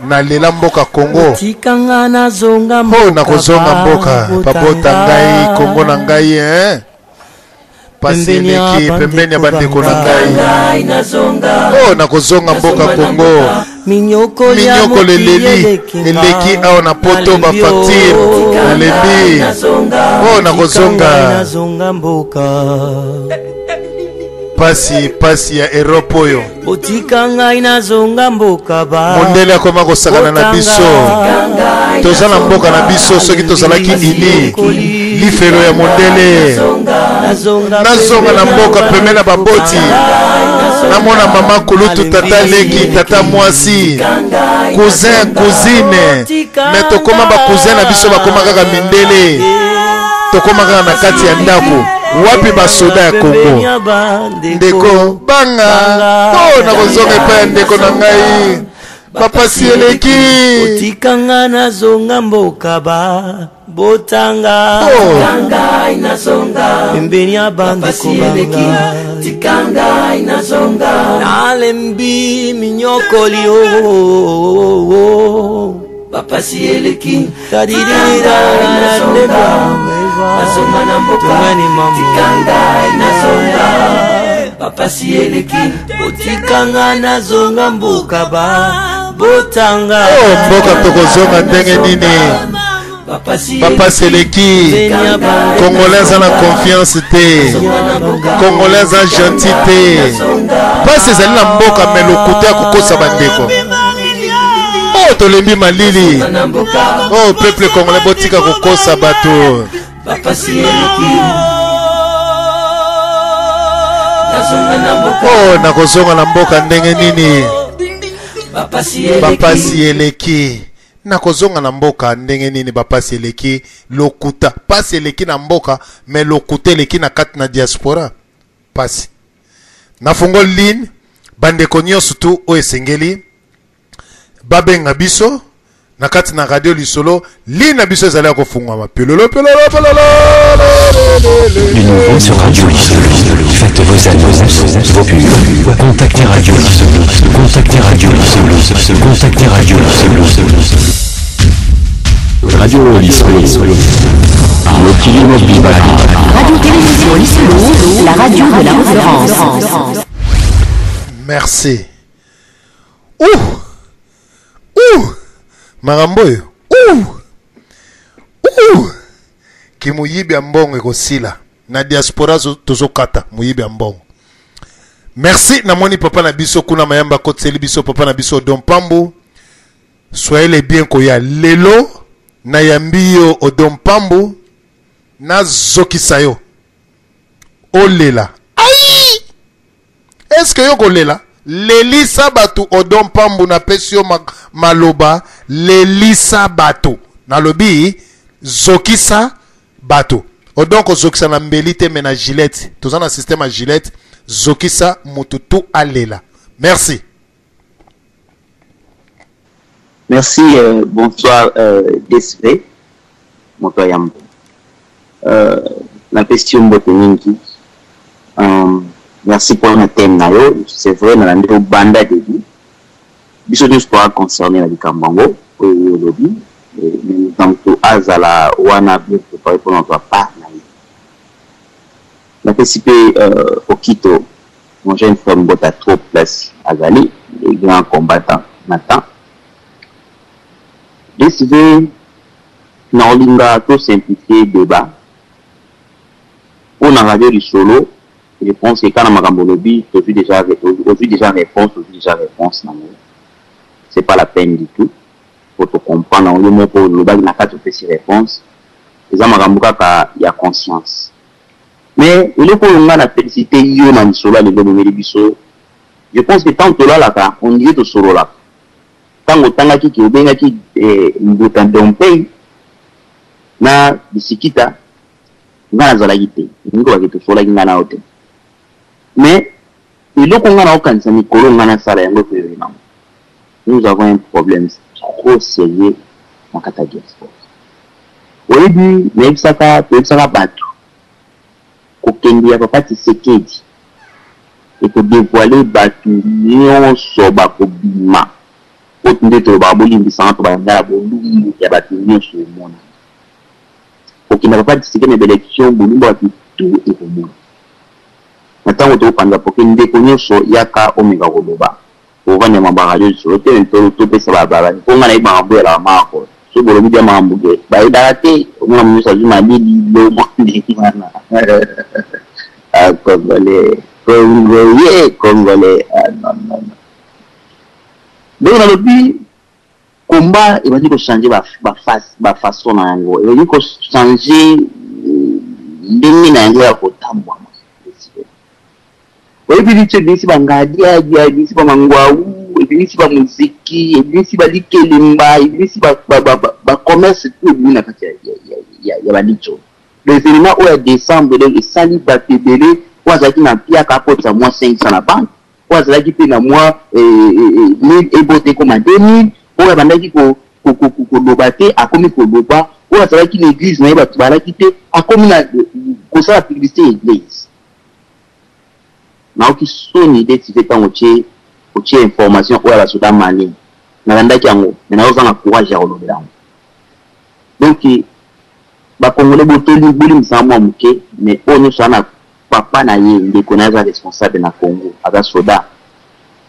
nalela mboka Congo. Tikanga nazonga mboka, oh, nakozonga mboka babota ngai, Congo na ngai, eh? Pasi eleki pembeni ya bandeko na ngai. Oh, nakozonga mboka Congo. Minyokolo eleli eleki awa na poto, bafacture nalembi. Oh, nakozonga. Pasi pasi ya Europe oyo. Botika ngai nazonga mboka ba. Mondele akoma kosakana na biso. Toza na mboka na biso, soki tozalaki ini lifelo ya mondele. Nazonga na mboka pembeni na baboti, namona mama kulutu, tata leki, tata mwasi, cousin, cousine. Me tokoma ba cousin na biso bakoma kaka mindele, tokoma kaka na kati ya ndako. Wapi basoda ya Kongo? Ndeko banga to nakozonga epai ya ndeko na ngai, bapasi eleki. Otikanga nazonga mboka ba botanga pembeni ya bandeko banga, nalembi minyokoli o bapasi eleki. Nazonga na mboka, tika ngai nazonga, bapasi eleki. Otikanga nazonga mboka ba Abotanga. Oh, mboka tokozonga ndenge nini? Bapasi eleki. Congolais aza na confiance te, Congolais aza gentil te. Mpasi ezali na mboka, me lokuta ya kokosa bandeko. Oh, tolembi malili. Oh, peuple congolais, botika kokosa bato. Oh, nakozonga na mboka ndenge nini? Bapasi eleki. Nakozonga na mboka ndenge nini? Bapasi eleki. Lokuta, pasi eleki na mboka, me lokuta eleki na kati na diaspora. Pasi. Nafungoli ligne, bandeko nyonso tu oyo esengeli babenga biso na kati na radio Lisolo. Ligne na biso ezali ya kofungwama. Pelolo pelolo pelolo. Du nouveau sur Radio Lisolo. Faites vos annonces, vos pubs. Contactez Radio Lisolo. Contactez Radio Lisolo. Contactez Radio Lisolo. Radio Lisolo. Mokili mobimba. Radio Télévision Lisolo, la radio de la référence. Merci. Ouh! Ouh! Makambo oyo. Ouh! Ouh! Kimoyibi ya mbongo ekosila. Na diaspora tozokata moyibi ya mbongo. Merci, namoni papa na biso kuna mayamba kotseli biso papa na biso Odon Pambu. Soyez les bien koya lelo na yambi yo Odon Pambu nazokisa yo. Olela. Ai! Est-ce que yo kolela? Lelisa bato Odon Pambu, napesi yo maloba, lelisa bato. Nalobi zokisa bato. Odon kozokisa na mbeli te, me na gilette. Toza na système ya gilette, zokisa mutu tu alela. Merci. Merci, bonsoir DSV, moto ya yambo. Napesi yo mbote mingi. Merci pour na thème na yo. C'est vrai, nalandi yo banda début. Biso nyonso toza concerné na likambo yango oyo olobi. Donc azala wana bien préparé mpona kozwa part na ye. Napesi mpe Okito, mon jeune frère, mbota trop place azali, le grand combattant Nathan. DSV, na olinga to simplifier débat mpo na radio Lisolo. Je pense que kana makambo olobi, tozwi déjà, ozwi déjà réponse, ozwi déjà réponse nango. C'est pas la peine du tout po to comprendre yango. Yo moko olobaki na kati, opesi réponse. Eza makambo kaka ya conscience. Mais eloko oyo nga na félicité yo na lisolo ya lelo omemeli biso, je pense que ntango tolalaka, on dirait tosololaka. Ntango otangaki ke obengaki mbuta Dompei na bisikita, nga nazalaki te. Elingi kobake tosololaki nga na yo te. Mais eloko nga naokanisa mikolo nga nasala yango ekoyeba, nous avons un problème trop sérieux na kati ya diaspora. Oyebi, nayebisaka, toyebisaka bato, kokende ya papa Tshisekedi ekodévoiler bato nyonso bakobima. Po nde tolobaka, bolimbisanga, to bayanga ya bolumbu ya bato nyonso emona. Kokende papa Tshisekedi na baélection, bolumbu ya bato tout ekomona. Na ntango tokopanza poke, ndeko nyonso yaka omeka koloba. Ovandama baradio Lisolo te, topesa mpo nga nayebi makambo oyalaka mako. So bolobi bia makambo ke bayebaka te, omona nyonso azwi malili biloko ndenge wana. Ah, Congolais, Congolais, Congolais, ah, non, non, non. Donc nalobi combat ebandi kochanger bafaçon na yango, ebandi kochanger ndenge na yango ya kotambwama. Oyebi, biso ebimisi bangadiadia, ebimisi bamangwau, ebimisi bamuziki, ebimisi balikelemba, ebimisi bacommerce, tout ebimi na kati ya balicho. L'événement oyo ya décembre, donc esali bato ebele. Oyo azalaki na mpiaka akotisa mwa 500 na banque, oyo azalaki mpe na mwa 1000 ebote ekoma 2000, oyo abandaki koloba te akomi koloba, oyo azalaki na église na ye bato balaki te akomi na kosala publicité ya église. Naoki soni neti mpe ntango otie information oyo ya basoda malien, nalandaki yango, me nazozanga courage ya kolobela yango. Donc Bakongole, botoli, bolimbisanga mwa moke, mais oyo nyonso aza na papa na ye, ndeko na ye aza responsable na Congo, aza soda.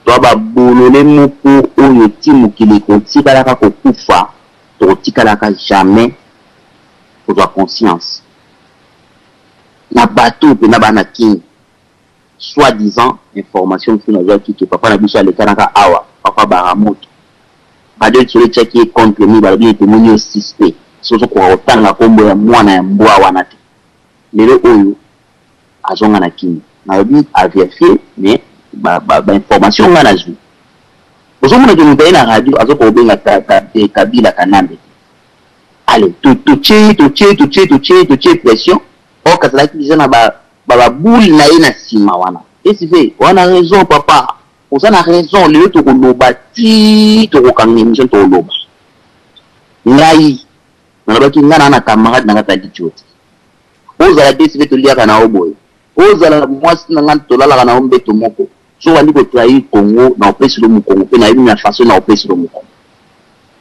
Toa ba bolole moko oyo ti mokili ekotikalaka kokufa tokotikalaka jamais kozwa conscience na bato oyo penza ba na kin soit disant information mosusu nazwaki ke papa na biso alekanaka awa papa baramoto radio lisolo etiaki ye contre mi balobi ete tomoni yo suspect soki ozokoka kotanga kombo ya mwana ya mbwa wana te lelo oyo azonga na kin nalobi a verifier mais ba ba ba information nga nazwi ozomona ke moto aye na radio azokoka kobenga kabila kanambe te allez totie totie totie totie totie pression or azalaki deja na ba ba boule na ye na sima wana SV oza na raison papa oza na raison lelo tokoloba ti tokokanga emission tokoloba ngai nalobaki ngai naa na camarade na kati ya litio te ozala DSV toliaka na yo boye ozala mwasi na ngai tolalaka na yo mbeto moko soki obandi kotrahir Congo na opesi lo mokongo mpe nayebi na façon na opesi lo mokongo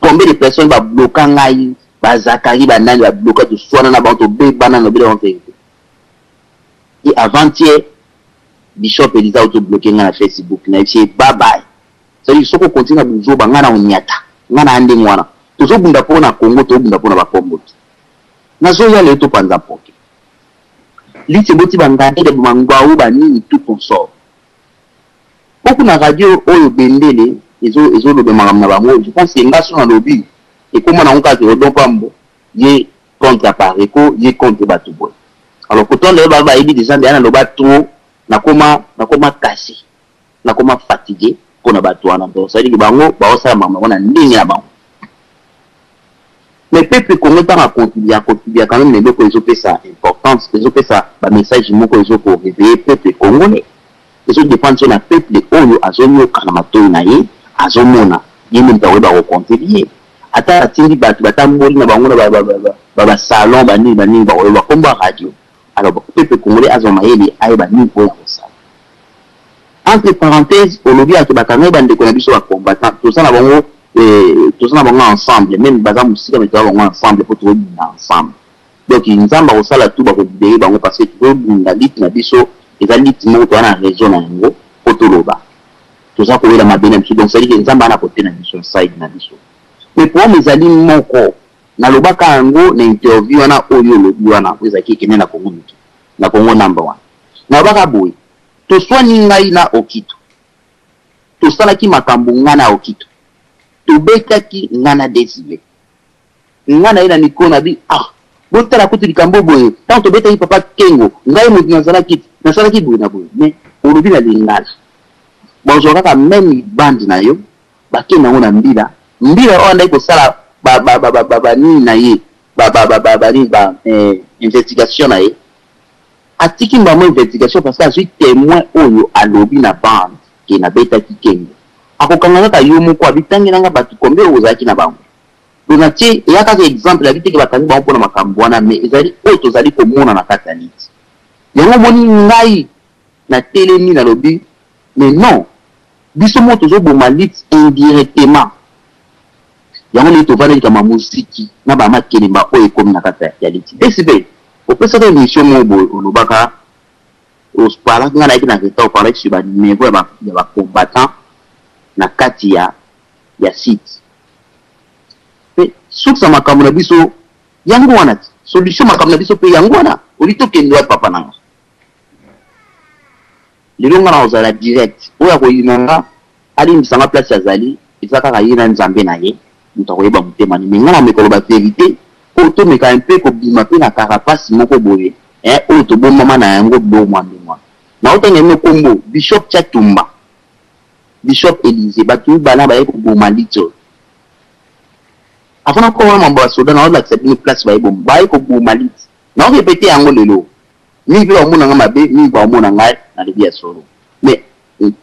combien de personnes babloka ngai ba Zakari ba nani ba bloka toswana na bango tobebana na bino verite et avant-hier Bishop Elisa auto bloquer ngai na Facebook na yebisi ye bye bye c'est-à-dire soki okontinue na buzoba ngai na onyata ngai na ndenge wana tozobunda mpo na Congo tozobunda mpo na bakombo te nazoya lelo topanza mpoke liti eboti bangandele bamangwau banini tout consort mpo kuna radio oyo bendele ezoloba makambo na bango je pense que nga so nalobi ekoma nango kaka Odon Pambo ye contre Apareco ye contre bato boye alors pourtant lelo bango bayebi deja ndeya naloba trop nakoma nakoma cassé nakoma fatigué mpona bato wana donc c'est à dire que bango baosala makambo yango na ndenge na bango mais peuple congolais ntango acontribue acontribue quand même na eloko ezopesa importance ezopesa bamessage moko ezokoréveille peuple congolais ezodépendre so na peuple oyo azoyoka na matoi na ye azomona ye nde moto akoyeba kocontribue ata atindi bato batamboli na bango na basalon banini banini bakoyeba kombo ya radio alors peuple congolais azwa mayele ayeba nini oyo akosala entre parenthèse olobi ake bakangai bandeko na biso bacombattant toza na bango toza na bango ensemble même baza mosika mais toza bango ensemble mpo tozobunda ensemble donc nzambe akosala tu bakolibérer bango parce que tozobunda lutte na biso eza lutte moko toza na raison na yango mpo toloba toza koyela mabe na biso donc c'est-à-dire que nzambe ana kote na biso side na biso mais problème ezali moko nalobaka yango na interview wana oyo olobi wana oyo ezalaki ekende na Congo miki na Congo number one nalobaka boye toswani ngai na Okito tosalaki makambo ngai na Okito tobetaki ngai na Desile ngai na ye na mikro na bi ah botala kutu likambo boye ntango tobetaki papa Kengo ngai moto nazalaki nasalaki boye na boye mais olobi na lingala bazwa kaka même bande na yo bakende yango na mbila mbila oyo andaki kosala banini na ye banini ba investigation na ye atiki mbamo investigation parce que azwi témoin oyo alobi na bande ke nabetaki Kengo akokanga kaka yo moko abitangelanga bato combien oyo ozalaki na bango donc natie eya kaka exemple abi teke bakangi bango mpona makambo wana mais ezali oyo tozali komona na kati ya lutte yango omoni ngai natelemi nalobi mais non biso moko tozoboma lutte indirectement yango ndenge tovandeli likambo ya moziki na bamakelemba oyo ekomi na kati ya lutte esi opesaka émission moko boye olobaka oparlaki ngai nayaki na retard oparlaki sur banuméro ya bacombattant na kati ya site mpe sukisa makambo na biso yango wana ti solution makambo na biso mpe yango wana oli tokende wapi papa nanga lelo nga na kozala direct oyo akoyina nga alimbisanga place azali eza kaka ye na nzambe na ye moto akoyeba motema ni mais nga na meka koloba vérité po tomeka mpe kobima mpe na carapace moko boye oyo tobombama na yango biloko mwa ndenge wana naotanga bino kombo Bishop Chatumba Bishop Élysée bato mibale baye koboma lutte oyo avant nakoma mambo ya soda naolakisa bino place baye koboma lutte naorépéter yango lelo mingi mpe baomona nga mabe mingi baomona ngai nalobi ya solo mais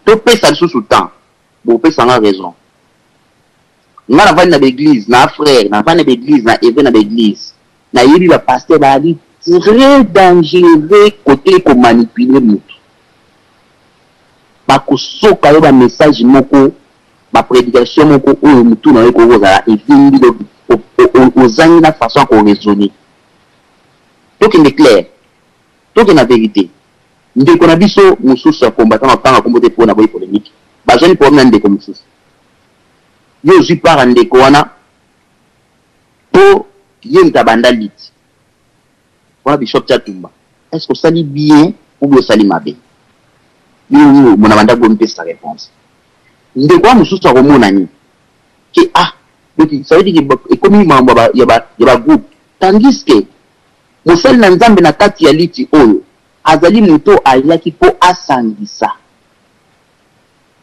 topesa lisusu temps bopesa nga raison nga navandi na baeglise na frère navandi na baeglise na eve na baeglise nayebi bapasteur bazali très dangereux kote komanipuler motu bakosoka yo bamessage moko baprédication moko oyo motu na yo ekoki kozala evimbi ozangi na façon ya koraisonner tokende clair tokende na vérité ndeko na biso mosusu ya combattant na otanga kombo te mpona boyi polémique. Bazwani problème na ndeko mosusu. Yo ozwi part ya ndeko wana po ye moto abanda lutte. Wana Bishop Tshatumba, est ce que osali bien ou bien osali mabe? Bino nini bona banda bomipesa reponse. Ndeko wana mosusu akomona nini? Que ah donc ça veut dire que ekomi makambo ya ba ya ba groupe. Tandis que mosali na Nzambe na kati ya liti oyo azali moto oyo ayaki po asangisa.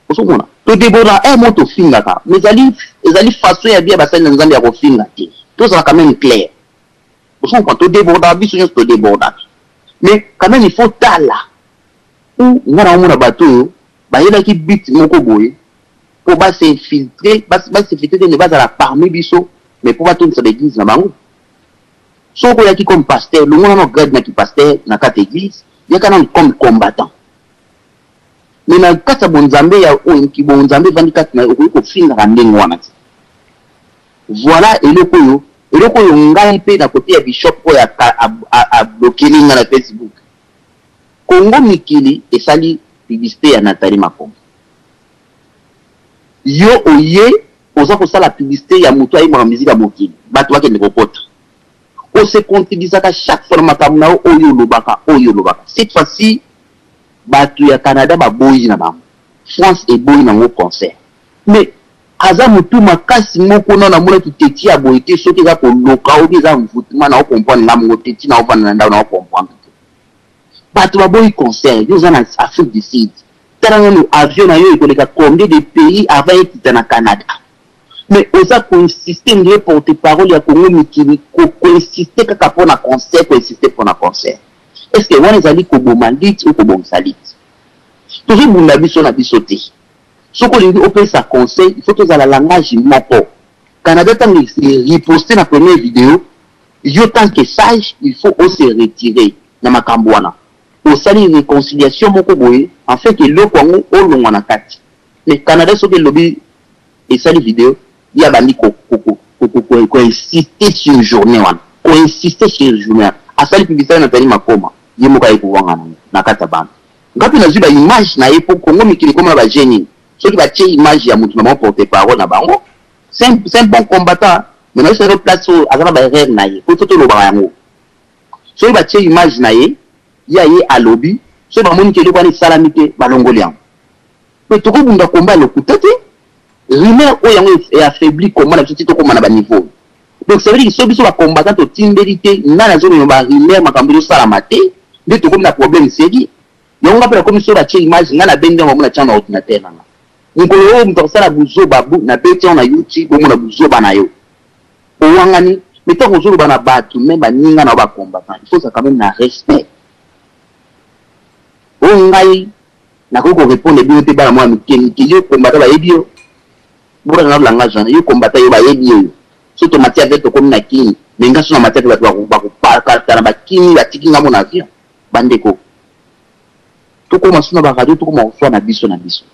Ozo mona? To debordaka heure moko tofingaka mais ezali ezali façon ya bien ya basali na Nzambe ya kofinga te. Tozala quand meme clair. Ozo comprendre? To debordaka biso nionso to debordaka mais quand meme il faut tala ou nga nao mona bato oyo bayelaki but moko boye po ba s'infiltrer ba s'infiltrer te mais bazala parmi biso mais po batondisa ba eglise na bango. Soki oyaki comme pasteur longola nano grade na ki pasteur na kati ya eglise yaka nanu comme combattant. Mais na kati ya bonzambe ya oyo ki bonzambe evandi kati na yo okoki kofingaka ndenge wana te. Voilà eloko oyo eloko oyo ngai pe na kote ya bishop oyo a bloqueli ngai na Facebook. Congo mikili esali publicite ya Nathalie Makombo. Yo oye oza kosala publicite ya mutu ayembaka musique ya mokili batu bakende kokota. O se contredisaka chaque fois na makambo na yo oyo olobaka oyo olobaka. Cette fois ci batu ya Canada baboyi na bango. France eboyi na ngo concert. Mais aza mutu makasi moko nanu namonaki teti ya boye te soki eza koloka ou bien eza envoutement nao comprendre nga mongo te ti nao vanda na ndaku nao comprendre te. Batu baboyi concert yo oza na Afrique du Sud tala nanu avion na yo ekoleka combien de pays avant ekita na Canada mais oza ko insister ndire porte parole ya Congo mikili ko ko insister kaka pona concert ko insister pona concert est ce que wana ezali koboma lutte ou kobongisa lutte? Tozo bunda biso na biso te soki olingi opesa conseil il faut tozala langage moko Canada tango e riposter na première video Yo tant que sage il faut o se retirer na makambu wana. Osali reconciliation moko boye enfin que eloko yango olongwa na kati. Mais Canada soki elobi esali video ye abandi ko ko insister sur journee wana. Ko insister sur journee wana. Asali publicite na Nathalie Makoma ye moko aye kowangana yango na kati ya bande. Nga pe nazui ba images na ye po Congo mikili ekoma na ba jeux nini soki batie image ya mutu na bango porte parole na bango c'est un bon combattant Mais na yebisa yo place oyo aza na ba erreur na ye po il faut tolobaka yango. Soki ba tie image na ye, ye aye alobi, soki ba moni ke eloko wana esalami te, ba longoli yango. Mais toko bunda combat ya lokuta te. Rumeur oyo yango e affaibli combat na biso ti tokoma na ba niveau oyo. Donc ça veut dire que soki biso ba combattants totimbeli te, nani azo mema ba rumeur makambo ezo salama te, nde tokomi na problème sérieux. Yango nga pe nakomi soki ba tie image nga na bendi yango bango na tie yango na ordinateur na nga. Mokolo oyo moto akosala buzoba bu na beti yango na YouTube omona buzoba na yo. Owangani mais tango ozoloba na batu meme baninga na yo ba combattants il faut ozala quand meme na respect. Oyo ngai nakoki ko repondre bino te bana mwa mike mike yo combattant bayebi yo? Bola nga langage wana yo combattant yo bayebi yo yo. Soki tomati avion tokomi na kin mais nga soki namati avion batu bakopakatana bakimi batiki nga mona avion. Ba ndeko tokoma su na ba radio tokoma koswana biso na biso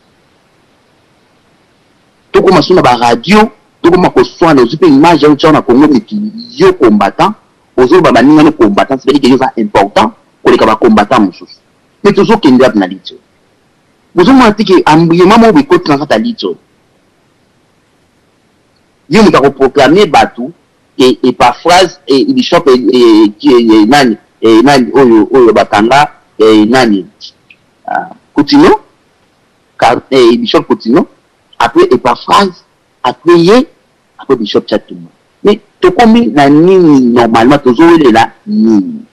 tokoma su na ba radio tokoma koswana ozwi mpe image ya otya na Congo mikili yo combattant ozoloba baninga no combattant c'est-à-dire que yo oza important koleka ba combattant mosusu mais tozokende wapi na litio bozomona te ke embrouillement moko ekoti na kati ya litio ye moto akoproclame bato que Epaphrase et bishop et nani et nani oyo oyo bakanga et nani Kutino et bishop Kutino après Epaphrase après ye après bishop Tshatumba mais tokomi na nini normalement tozowelela nini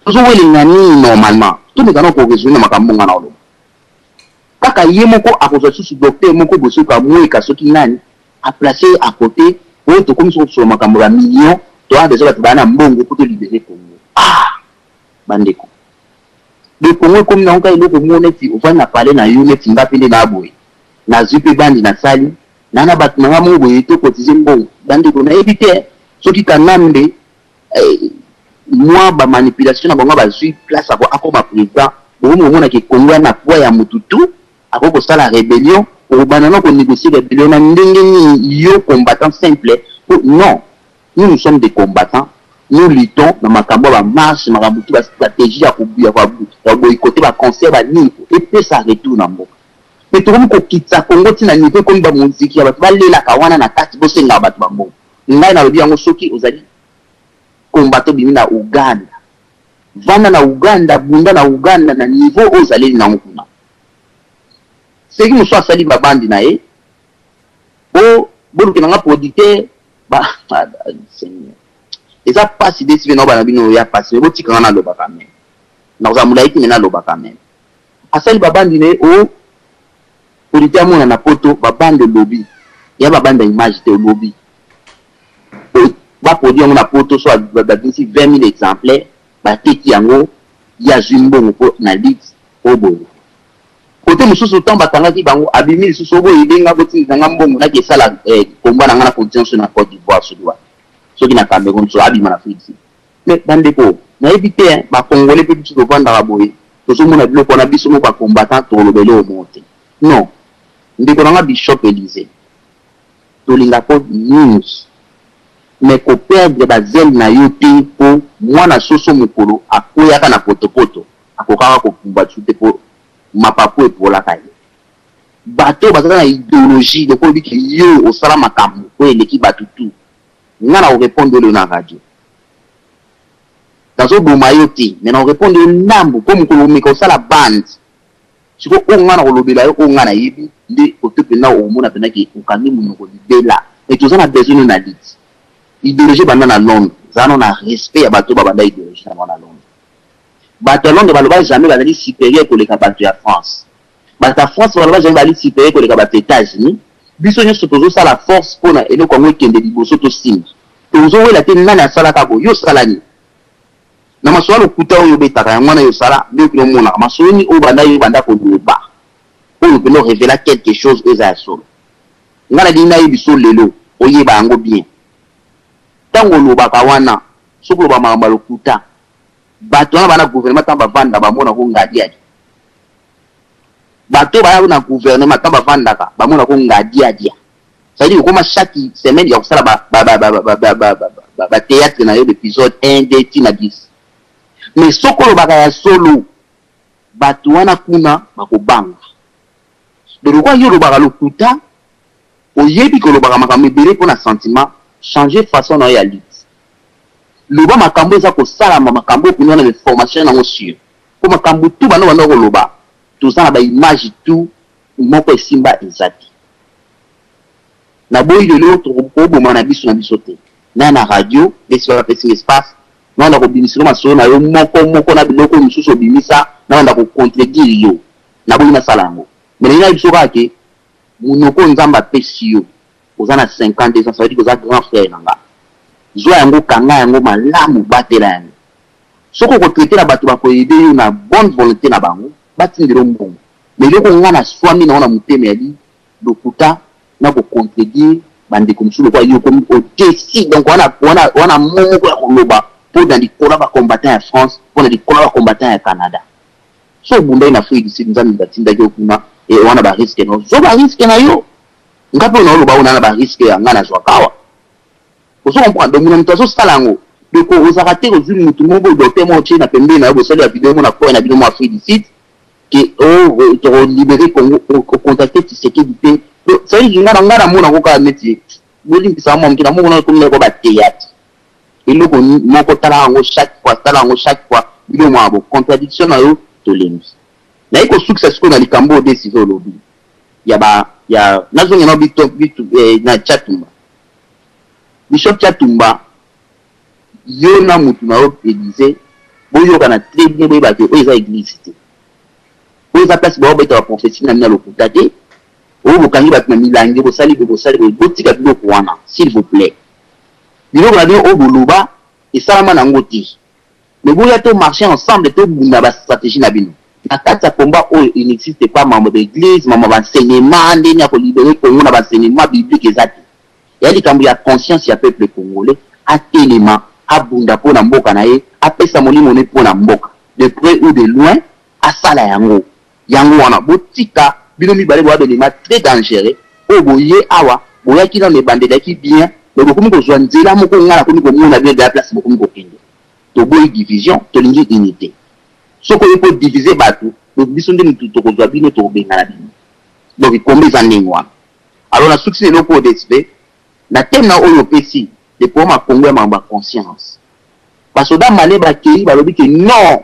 tozowelela nini normalement tomeka na koraisonne na makambo nga na oloba kaka ye moko akozwa lisusu docteur moko boye soki kamweka soki nani A place ye à cote oyo tokomi soko kosolola makambo ya ba millions toza na besoin batu baya na mbongo po to libere Congo ah ba ndeko donc Congo ekomi nango kaka eloko moko neti ovandi na palais na yo neti nga pe nde naa boye nazui pe bandi nasali na na batu na nga moko boye to cotiser mbongo ba ndeko nayebi te soki kanambe eh, mwa ba manipulation na bango bazui place akoma president bokomi komona ke Congo ya na poids ya mutu tout Akoki kosala rebellion, okobanda nao ko negocier rebellion na ndenge nini yo combattant simple po non nous nous sommes des combattants. Nous luttons na makambo ya ba marche, makambo tout ba strategie ya ko ya ko boycotter ba concert ba nini epesa retour na mboka. Mais tokomi kokitisa Congo ti na niveau ekomi ba moziki ya bato balelaka wana na kati bosengaka bato ba mbongo. Ngai nalobi yango soki ozali combattant obimi na Ouganda, vanda na Ouganda, bunda na Ouganda na niveau oyo ozaleli nango kuna. Seki mosusu asali ba bande na ye, bo bolukela nga producteur ba Seigneur. Eza pasi desi pe naoba na bino ya pasi mais botika nga naloba quand même. Nakozala molayi te mais naloba quand même. Asali ba bande na ye oh producteur amona na poto ba bande olobi ya ba bande ya image te olobi ba produit yango na poto so babimisi 20000 exemplaires bateki yango ye azwi mbongo po na lutte oyo boye. Cote mosusu tango bakangaki bango abimi lisusu oyo boye benga botindela nga mbongo nake sala combat na nga na continent soki na Cote d'Ivoire soki wapi soki na Cameroun soki abima na Afrique du Sud. Mais bandeko nayebi te hein ba congolais pe biso tovandaka boye tozomona biloko wana biso moko ba combattants tokoloba eloko moko te non ndeko na nga Bishop Elysee tolingako mingi mais ko perdre ba zele na yo te po mwana soso mokolo akweyaka na potopoto akokaka kopumbwa lisusu te po mapapu epolaka ye. Bato oyo bazalaka na ideologie lokola olobi ke yo osala makambo oyo eleki bato tout, nga nako repondre yo lelo na radio. Nazo boma yo te mais nako repondre yo ndambu po mokolo okomeka kosala bande sikoyo oyo nga nakolobela yo oyo nga nayebi nde kote penza okomona penza ke okangi munoko libela. Mais toza na besoin no na lutte. Ideologie ebanda na Londres, zala nano na respect ya bato oyo babanda ideologie na bango na Londres. Bato ya Londres baloba jamais bazali superieur koleka bato ya France. Bato ya France baloba jamais bazali superieur koleka bato ya Etats-Unis. Biso nionso tozo sala force pona eloko yango ekende liboso tosimba. Tozo wela te nani asalaka boye. Yo osala nini? Na masolo ya lokuta oyo obetaka yango wana yo osala nde okende omonaka masolo nini oyo banda yo obanda koloba oyo penza o revela quelque chose oyo eza ya solo. Nga nalingi nayebisa yo lelo oyeba yango bien. Tango olobaka wana soki oloba makambo ya lokuta Bato wana ba na gouvernement tango ba vanda ba mona ko ngadiadi. Bato ba na gouvernement tango ba vandaka ba mona ko ngadiadia. Ça veut dire okoma chaque semaine ya kosala ba ba ba ba ba ba ba ba ba theatre na yo d'episode 1 2 ti na 10. Mais soki olobaka ya solo bato wana kuna bakobanga. Donc lokola yo olobaka lokuta, oyebi ke olobaka makambo ebele pona sentiment, changer façon na yo ya lutte. Loba makambo eza kosalama, makambo oyo penza na ba information nango sur. Po makambo tout banda obanda koloba, toza na ba images tout, moko esimba eza te. Naboyi lelo tokobomana biso na biso te. Naya na radio, nde sikoyo bapesi nga espace, nabanda kobimisela yo masolo na yo moko moko na biloko oyo mosusu obimisa, nabanda ko contredire yo. Naboyi nasala yango. Mais nalingi nayebisa yo kaka ke munoko oyo Nzambe apesi yo, oza na 52 ans, ça veut dire que oza grand frère na nga. Zwa yango, kanga yango malamu, batela yango. Soki oko traiter na batu bako aider yo na bonne volonte na bango, batindela yo mbongo. Mais eloko nga naswami nango na motema eyali lokuta na ko contredire ba ndeko mosusu lokola yo okomi au dessus donc wana wana wana mot moko ya koloba po na likolo ya ba combattants ya France, po na likolo ya ba combattants ya Canada. Soki obundaki na Afrique du Sud Nzambe mutu atindaki yo kuna et wana ba risques na yo, zwa ba risques na yo. Nga pe naoloba oyo na na ba risques ya nga nazwaka awa. Ozo comprendre? Donc na mutu azo sala yango. Donc ozalaka te ozwi mutu moko boye docteur moko otie na pembeni na yo bosali ba video moko na coin na bino moko Afrique du Sud que oh toko liberer Congo o contacter Tshisekedi te. Donc ça veut dire nga na nga namona yango kaka neti bolimbisa nga mwa moke namona yango ekomi lokola ba theatre. Eloko moko tala yango chaque fois tala yango chaque fois bino mwa bo contradiction na yo tolembi. Naye kosukisa sikoyo na likambo oyo Desive olobi ya ba ya nazonga na bito bitu eh, na Tshatumba. Bishop Tshatumba yo na mutu na yo Elysee boyokana très bien boyeba ke oyo eza eglise te. Oyo eza place bao beta ba prophetie na bino ya lokuta te. Oyo bokangi bato na milangi bosali boye bosali boye botika biloko wana s'il vous plait. Biloko na bino oyo boloba esalama nango te. Mais boya to marcher ensemble to bunda ba strategie na bino. Na kati ya combat oyo il n'existe pas mambo ba eglise, mambo ba enseignement ndenge ya ko liberer Congo na ba enseignement biblique eza te. Eya likambo ya conscience ya peuple congolais atelema abunda po na mboka na ye, apesa molimo ne po na mboka de près ou de loin asala yango. Yango wana botika bino mibale boza ba elements très dangereux oyo boye awa boyaki nanu ebandeli eyaki bien. Mais bokomi kozwa nzela moko nga nakomi komona bino deja place bokomi kokende. Toboyi division, tolingi unite. Soki oye ko diviser batu, donc biso nde mutu tokozwa bino, tokobengana bino. Donc combat eza ndenge wana. Alors nasukisi na eloko oyo DSV, na thème na oyo opesi, le problème ya Congo ya makambo ya conscience. Ba soda malien bakeyi balobi que non,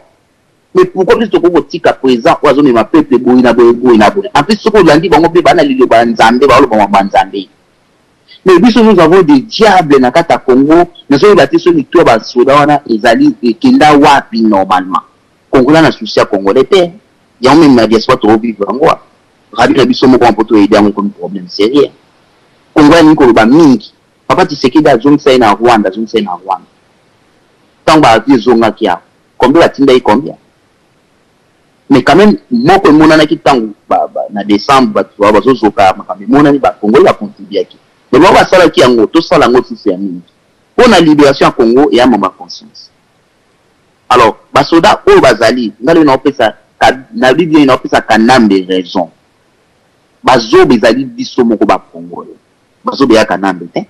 mais pourquoi biso tokoki kotika president oyo azomema peuple boye na boye, boye na boye. En plus soki olandi bango mpe baza na liloba ya Nzambe, baoloba makambo ya Nzambe. Mais biso nous avons des diables na kati ya Congo, nazoyeba te soki mitu ya ba soda wana ezali ekenda wapi normalement. Congolais na souci ya Congolais te. Yango meme na diaspora toko vivre yango wapi? Radio na biso moko mpo to aider yango ekomi problème sérieux. Congolais alingi koloba mingi. Papa Tshisekedi azongisa ye na Rwanda, azongisa ye na Rwanda. Tango ba avions ezongaki awa, combien batindaki combien? Mais quand même moko emonanaki tango ba, ba, na decembre bato ba bazozoka makambo emonani ba Congolais ba contribuaki. Mais bango basalaki yango, tosala yango susu ya mingi. Mpo na liberation ya Congo eya mama conscience. Alors basoda oyo bazali nga lelo naopesa na bibi naopesa Kanambe raison. Bazoba ezali biso moko ba Congolais. Bazoba eya Kanambe te.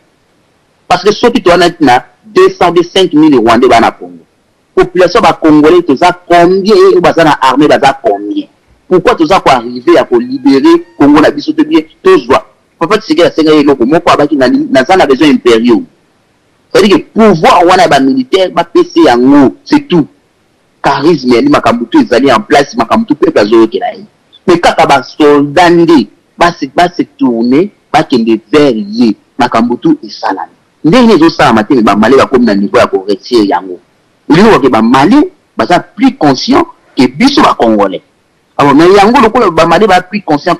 Parce que soki towana na 200 5000 Rwandais ba na Congo. Population ba congolais toza combien et oyo baza na armee baza combien? Pourquoi toza ko arriver ya ko liberer Congo na biso te bien tozwa papa Tshisekedi asengaki eloko moko abaki naza na besoin imperium c'est à dire que pouvoir wana ya ba militaires ba pese yango c'est tout charisme yali makambo tout ezali en place makambo tout peuple azoyokela ye mais kaka ba soldats nde ba se ba se tourner bakende vers ye makambo tout esalami Ndenge nini ezo salama te mais ba malais bakomi na niveau ya ko reussir yango. Olingi oloba ke ba malais baza plus conscient que biso ba congolais. Alors na yango lokola ba malais ba plus conscient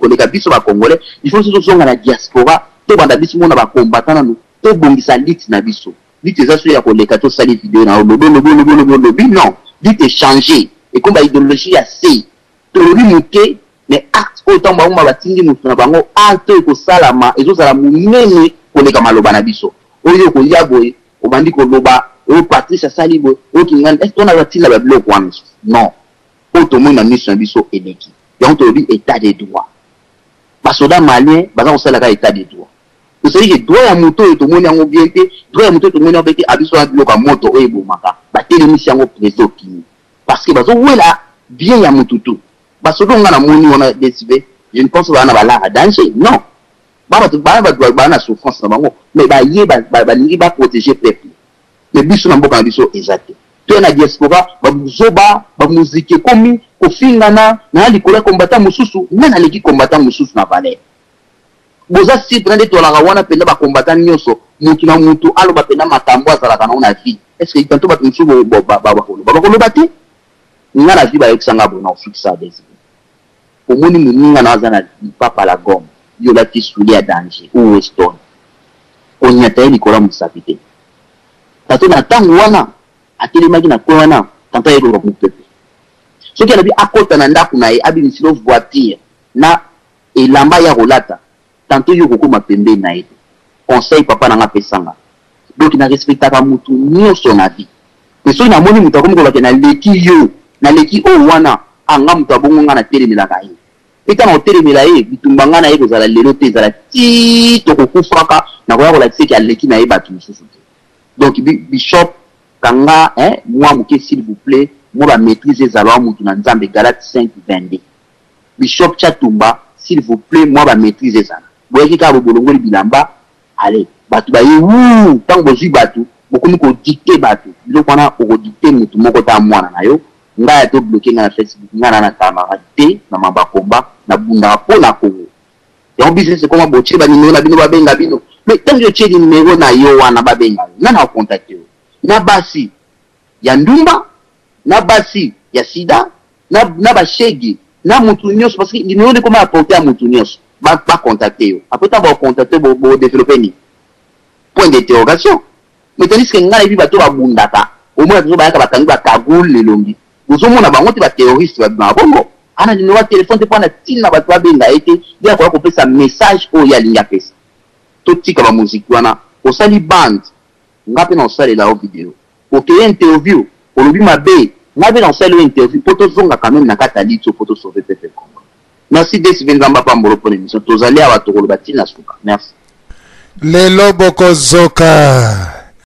koleka biso ba congolais, il faut biso tozonga na diaspora tobanda biso moko na ba combattants nanu tobongisa lutte na biso. Lutte eza soki ya koleka te osali video na yo olobi olobi olobi olobi olobi non. Lutte echanger ekomi ba ideologie ya se. Tolobi moke Mais acte oyo tango bango ba batindi mutu na bango acte oyo ekosalama ezozala munene koleka maloba na biso. Oyo okoya boye obandi koloba oyo Patrice asali boye oyo kingani est ce que wana batinda ba biloko wana lisusu? Non oyo tomoni na misu na biso eleki. Yango tolobi etat de droit. Ba soda malien baza kosala kaka etat de droit. C'est à dire que droit ya moto oyo tomoni yango bien te, droit ya moto oyo tomoni yango bien te, abiso wana biloko ya moto oyo ebomaka batelemisi yango president okimi parce que bazo wela bien ya mutu tout. Ba soda oyo nga na moni wana DSV, je ne pense pas baza na ba lar ya danger, non. Ba batu ba batu ba na souffrance na bango, mais ba ye ba balingi ba proteger peuple. Mais biso na mboka na biso eza te. Toya na diaspora ba buzoba, ba muziki ekomi kofingana na likolo ya combattant mosusu, nani aleki combattant mosusu na valeur? Boza sur pena nde tolaka wana pena ba combattant nioso mutu na mutu aloba pena makambu azalaka nango na vie est ce que tantot batu mosusu bakoloba bakoloba te? Nga na vie bayokisa nga boye nako sukisa Desire omoni muninga nao aza na lipapa la gomme yo olati soulier ya danger ou weston konyata ye likolo ya musapi te tantot na tangu wana atelemaki na coin wana tantot aye koluka mupepe soki alobi akota na ndaku na ye abimisilo voiture na elamba ye akolata tantot yo okokoma pembeni na ye te conseil papa na nga apesa nga donc na respectaka mutu nioso na vie mais soki na moni mutu akomi koloba ke na leki yo na leki oyo wana ah nga mutu ya bongo nga na telemelaka ye pe tango nako telemela ye bitumba nga na ye ekozala lelo te ezala ti toko kufaka nakoya kolakisa ye ke aleki na ye batu mosusu te donc bishop kanga hein mua muke s'il vous plait mua ba maitrise ezala wa mutu na nzambe galate 5 22 Bishop Tshatumba s'il vous plait mua ba maitrise ezala. Boyaki kaka boye bolongoli bilamba allez batu baye wuu tango bozui batu bokomi ko dicter batu biloko wana oko dicter mutu moko ta muana na yo ngai ata o bloquer ngai na Facebook ngai na na camarade te na mambo ya combat na bundaka po na Congo yango business ekoma botie ba numero na bino ba benga bino mais tango yo otie numero na yo wana ba benga yo nani ako contacter yo na basi ya ndumba na basi ya sida na na ba chegue na mutu nioso parce que numero nde ekoma ya porte ya mutu nioso ba ba contacter yo après tango ba contacter bo bo developper nini point d'interrogation mais tandis que nga nayebi bato babundaka omona tozo bayaka bakangi ba cagoule na elongi bozomona bango te ba terroriste babimaka bongo ana numero ya telefone te mpo ana ntina bato babenga ye te ye akoya kopesa message oyo ye alingi apesa totika ba moziki wana osali bande nga mpe na osalela yo video Okeye interview olobi mabe ngai pe nakosalela yo interview po tozonga quand meme na kati ya lutte oyo po to sauver peuple congolais. Merci DSV Nzambe apambola yo pona emission tozali awa tokoloba ti na suka merci. Lelo bokozoka.